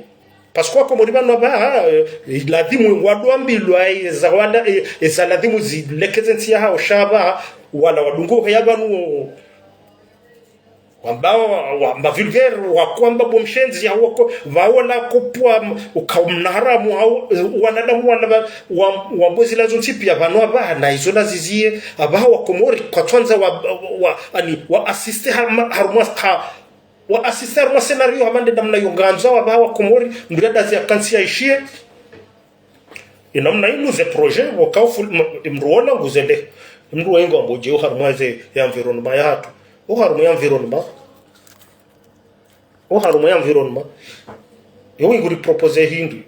Parce que wakomori pvanu apvaha, eh, ladhimu wadwambilwa, eh, za wala, eh, eh, za ladhimu zilekeze ntsi yahawo sha apvaha, wala wadungu heya pvanu, wamba, wa, wamba vulgaire, wakwamba bo mshenzi, ya wako, pvawo la kopwa, uka mna haramu, hau, eh, wanadamu wana pva, wa, wambo zila zontsi pia pvanu apvaha, na izo na zizie, apvaha wakomori, kwatswandza wa, wa, ani, wa assiste harumwa, harumwa, ha, wa assiste harumwa scénario hama nde namna yo ngandzo apvaha wakomori, mndru yadazi ya kantsi ya ishiye. Inamna inu ze projet, waka ufu, m-, mndru wona nguzende. Mndru wengo ambo je, oharumwa ze ya environnement yahatru. Oharumwa ya environnement. Oharumwa ya environnement. Yo wingu ri proposer hindri.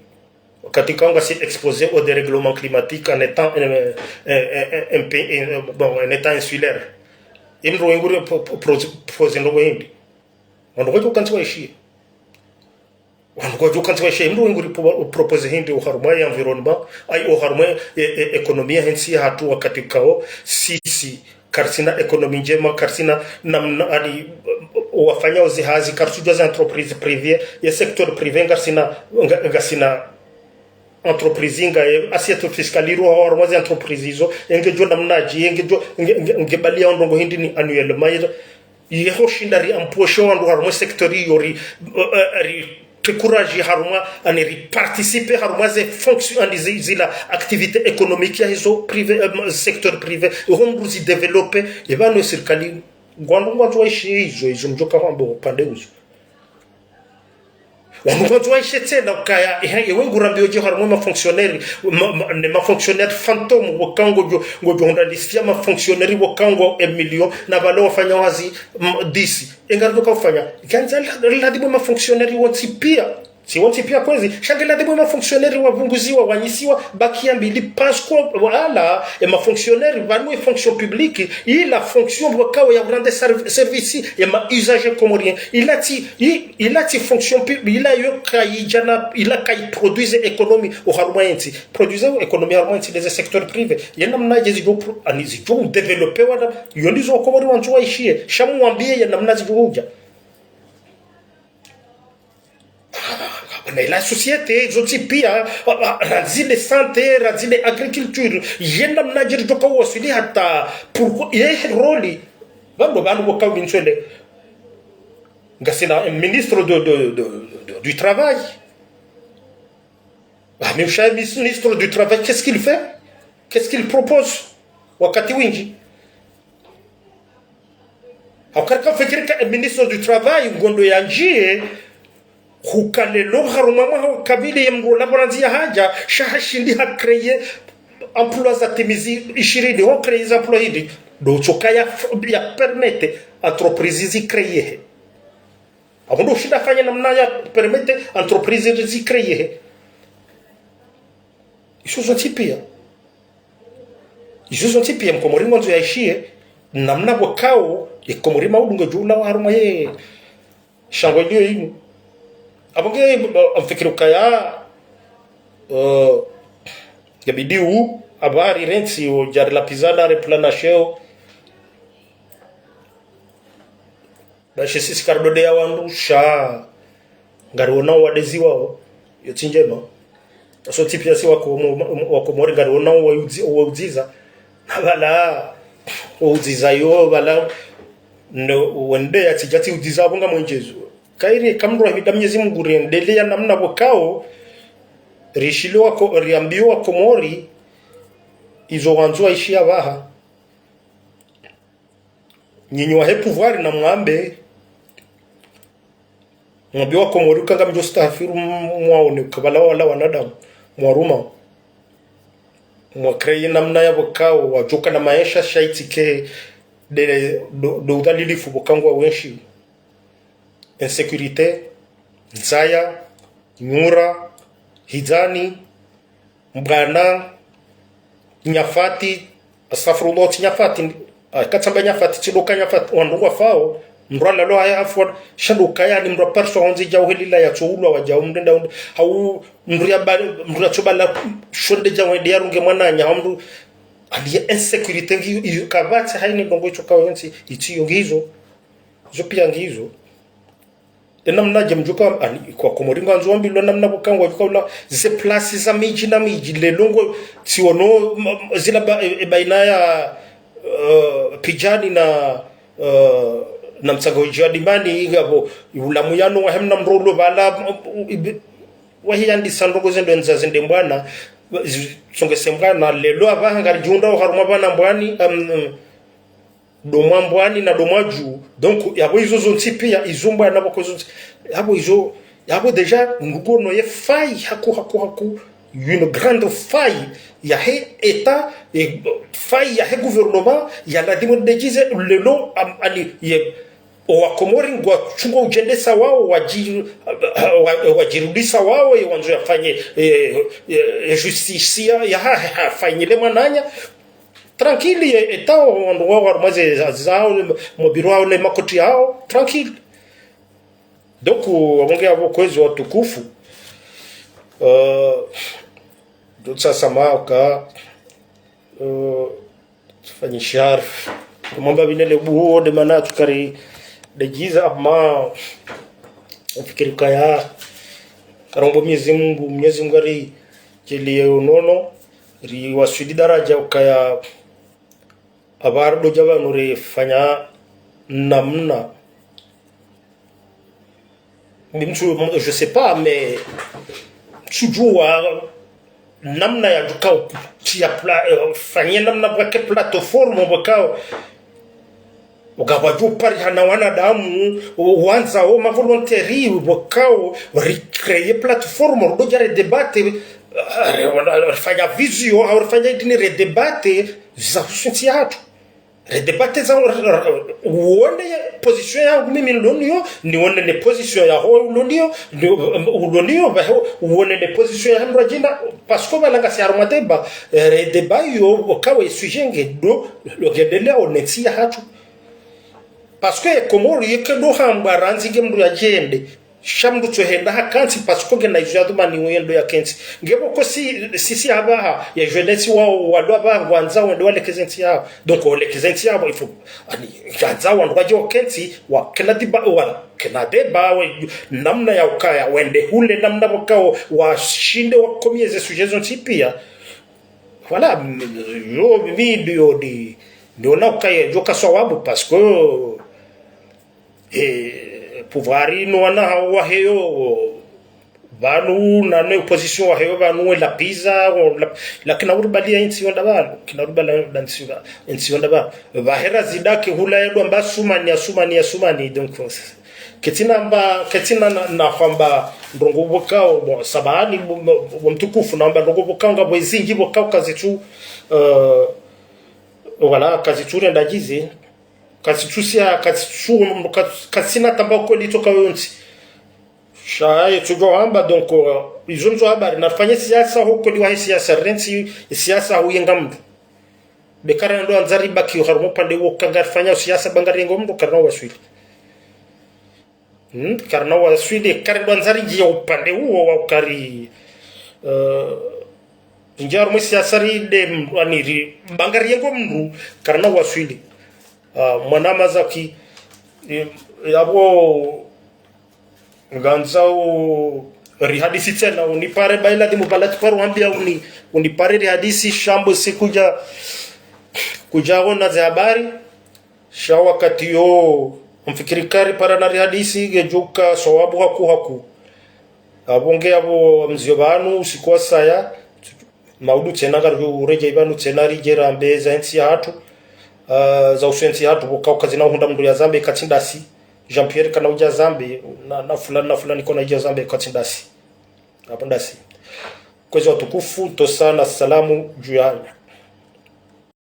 Wakati kaonga si exposé au dérèglement climatique en étant, euh, euh, euh, un pays, euh, bon, en étant insulaire. Imndru wengu ri pro-, pro-, pro-, proposer ndrongoo hindri. Wandru kwadjo kantsi wa ishiye. Wandru kwadjo kantsi wa ishiye. Imndru wengu ri pro-, proposer hindri oharumwa ya environnement, ayi oharumwa, eh, eh, économie yentsi yahatru wakati kao, sisi, karisina économie ndjema, karisina namna, ani, wafanyao zihazi, karitsudjuwa ze entreprise privée, ye secteur privé, ngarisina, nga-, ngasina entreprise nga ye assiette fiscale iro harumwa ze entreprise izo, engedjo namnadje, engedjo, nge, nge, ngebaliya ndrongoo hindri ni annuellement, ye, yeho shinda ri empocher wandru harumwa secteur iyo ri, eh, eh, ri décourager harumwa, ani ri participer harumwa ze fonction, ani zi, zila activité économique ya hizo privé, eh, secteur privé, ho mndru zi développer, epvanu sirikali, ngwandru ngwandzo wa ishiye izo, izo mdjoka hwamba upande uzo. Wanu kwandzo waishe tsena ukaya, ehe, ewe ngurambiyo dje harumwa ma fonctionnaire, ma, ma, ne ma fonctionnaire fantôme, waka ngodjo, ngodjo hundra liste ya ma fonctionnaire waka ngo un million, na pvale wafanya hazi, mm, dix. Enga ndo ka ufanya. Kandza la, ladhimu ma fonctionnaire wontsi pia. Tsi wontsi pia kwezi. Sha nge ladhimu ma fonctionnaire wapvunguziwa, wanyisiwa, bakiya mbili, parce que, voilà, e ma fonctionnaire, pvanu e fonction publique, ila fonction wakao ya rendre serv-, service, e ma usager comorien. Ila tsi, i, ila tsi fonction publique, ila yo kayidjana, ila kayi produise économie oharumwa yentsi. Produise économie harumwa yentsi, les secteurs privés. Ye namnadje zidjo pro-, ani zidjo développer wana, yo ndizo wakomori wandzo waishiye. Sha muwambiye ye namna zidjo hudja. Na ila société, zontsi pia, randzi le santé, randzi le agriculture, ye namnadje ridjoka waswili hata, pourquoi, ye rôle, pvanu pvanu waka wintswele. Ngasina un ministre de, de, de, de, du travail. Ah, mais usha ministre du travail, qu'est-ce qu'il fait ? Qu'est-ce qu'il propose ? Wakati windji. Hauka rika fikiri ka ministre du travail, ngondo yandjiye, huka leo harumwa mwaha kabili ye mndru ola boranzi ya hadja, sha hashindi ha créer emploi za timizi ishirini, ho créer za emploi hindri. Ndo tsoka ya, ya permettre entreprise zi créer he. Apvo ndo ushinda fanye namna ya permettre entreprise zi créer he. Izo zontsi pia. Izo zontsi pia mkomori ngwandzo yaishiye, namna pvwakao, ye Komori maudu ngedjo ulawa harumwa ye shangwe liyo inu. Apvo nge, eh, mfikiri ukaya, eh, ngebidi u, apvo ari rentsi, o djari la pizza la repula na sheo. Bashi sisi karidode ya wandru sha. Ngariwonao wadezi wao, yo tsi ndjema. Sontsi pia si wako-, mo-, mo-, wakomori ngariwonao waudzi-, waudziza. Na pvala, waudziza yo, pvala, no, wende ya tsidja tsi udziza apvo ngamwendjezo. Kairi, kamdru wa mida Mwenyezi Mungu riendelea namna pvwakao, Rishiliwa ko, riambiwa Komori, izo wandzo waishiya pvaha. Nyinyi wahe pouvoir namwambe, mwambiwa Komori uka ngamdjo stahafiru, mwaone ukabala wala wanadamu, mwaruma. Mwa créer namna yapvo kao, wadjoka na maesha shaitike, de, do, do udhalilifu pvo kao ngwa wenshi. Insécurité, nzaya, nyura, hidzani, mbwana, nyafati, astaghfirullah, tsi nyafati, ah, katsamba nyafati, tsi doka nyafati, wandru ngwafao, mndru alalo haya hafu, sha doka yani mndru apariswa hondze djau helila yatsoulwa wadjau mndru nda undru, hau mndru yaba, mndru yatsobala, shonde djau hende yarunge mwananya, hau mndru, ani ya insécurité ngi, iyo kapvatsi haini ndrongo itsoka yontsi, itsi yo ngizo, zo pia ngizo. Ena mna dje mdjuka, ani, kwa Komori ngwandzo wambilwa namna pvo kao ngwadjuka ula ze place za midji na midji, lelo ngo, tsiono, m-, m-, zila ba, e, e, baina ya, eh, Pidjani na, eh, na Mtsanga Udji wa Dimbani, inga pvo, ula muyano wahe mna mndru ulo pvala, m-, m-, ibe, wahiyandisa ndrongo zendo ndza zende mbwana, zi-, tsongese mbwana, lelo apvaha ngaridjihundra oharumwa pvana mbwani, am, am, do mwa mbwani na do mwa dju. Donc, yapvo izo zontsi pia, izo mbwana pvoko zontsi. Yapvo izo, yapvo déjà, ngugono ye faille haku, haku, haku, une grande faille yahe État, e, faille yahe gouvernement, ya lazimu ndedjize, lelo, am, ani, ye, owa Komori ngwatsungo udjendesa wao, wadji-, wa-, wadjirudisa wao, ye wandzo yafanye, e, e, e, justice ya, ya ha, ha, fanyile mwananya, tranquille, ye, etao, wandru wao, harumwa ze, za, zao, mobiro wao, ne makoti yao, tranquille. Donc, wabonge yapvo kwezi watukufu, eh, ndo tsasa mauka, eh, fanyishar. Mwamba binele buho, de mana tsukari, de djiza ama, fikiri kaya, karombo Mwenyezi Mungu, Mwenyezi Mungu ari, djeli ye unono, riwaswili daraja ukaya, apvaro dodja pvanu rifanya namna. Mi mtsu, je sais pas, mais mtsudjuwa namna ya djuka utia pla-, eh, fanye namna pvwake plateforme pvwakao. Uka pvwadjo parihana wanadamu, wandzao ma volontaires, pvwakao, ricréer plateforme, rododja redébattre, eh, re-, re-, refanya visio, au refanya idini redébattre, za husu ntsi yahatru. Redébattre za, re-, re-, uone ye position yangu mimi niloniyo, nione ne position yaho uloniyo, ni, uloniyo, bahe, uone ne position ya mndru adjina, parce que pvala ngasi harumwa débat, eh, redébat iyo, ukawe sujet nge do, lo ngendelea one ntsi yahatru. Parce que Komori yeke do hambwa randzi nge mndru yadjende. Sha mndru tsohenda hakantsi parce que ngena izo yadhumani wendo yakentsi. Nge pvoko si, sisi apvaha, ya jeunesse wao, walo apvaha, ngwandzao wende walekeze ntsi yao. Donc, walekeze ntsi yao, il faut, ani, ngwandzao wandru wadje wakentsi, wakena débat, wakena débat, wa, namna ya ukaya, wende hule namna pvokao, washinde wakomeze sujet zontsi pia. Voilà, m-, yo, mi, yo, di, ndiona ukaya, yo kaswawabu, parce que, eh, pouvoir inu wana hao waheyo, pvanu, na ne opposition waheyo, pvanu, we lapiza, we la-, lakini uribaliya intsi yonda pvanu, kina uribaliya ntsi yonda, intsi yonda pvanu. Pvahera zidake hula yadwa mba sumani, ya sumani, ya sumani, donc, ketsina mba, ketsina na, na hwamba ndrongo pvokao, bon, samahani, bo, bo, bo mtukufu, namba ndrongo pvokao, ngapvo ezindji pvokao kazitsu, euh, voilà, kazitsu renda djizi, kazitsu sia, kazitsu, kaz-, kazitsina tamba ukweli toka yontsi. Sha ye tsudjo hamba, donc, euh, izo ndzo habari, narifanye siasa, ho ukweli wahe siasa, rentsi siasa huyenga mndru. Be karendo andzari baki harumwa upande wo ka ngarifanya siasa ba ngariyengo mndru karina waswili. Hmm, karina waswili, karendo andzari ngiya upande uwo wa ukari, eh, ngiya harumwa siasa ri de mndru aniri, ba ngariyengo mndru karina waswili. Ah, mwana mazaki, eh, yapvo, ngandzao rihadisi tsena, unipare baila dimu balati paru hambia uni-, unipare rihadisi shambo si kudja, kudja ona ze habari, sha wakati yo, mfikiri kari para na rihadisi, ngedjoka swawabu haku haku. Ngapvo nge yapvo mzio pvanu usiku wa saya, maudu tsena ngari uredjei pvanu tsena ridje rambe za entsi yahatru, ah, za usu entsi yahatru, pvo kauka zina uhundra mndru ya zambe katsi ndasi, Jean-Pierre kana udja zambe, na, na fulani, na fulani kona idja zambe katsi ndasi. Apvo ndasi. Kwezi watukufu, ntsosa na salamu dju yanyu.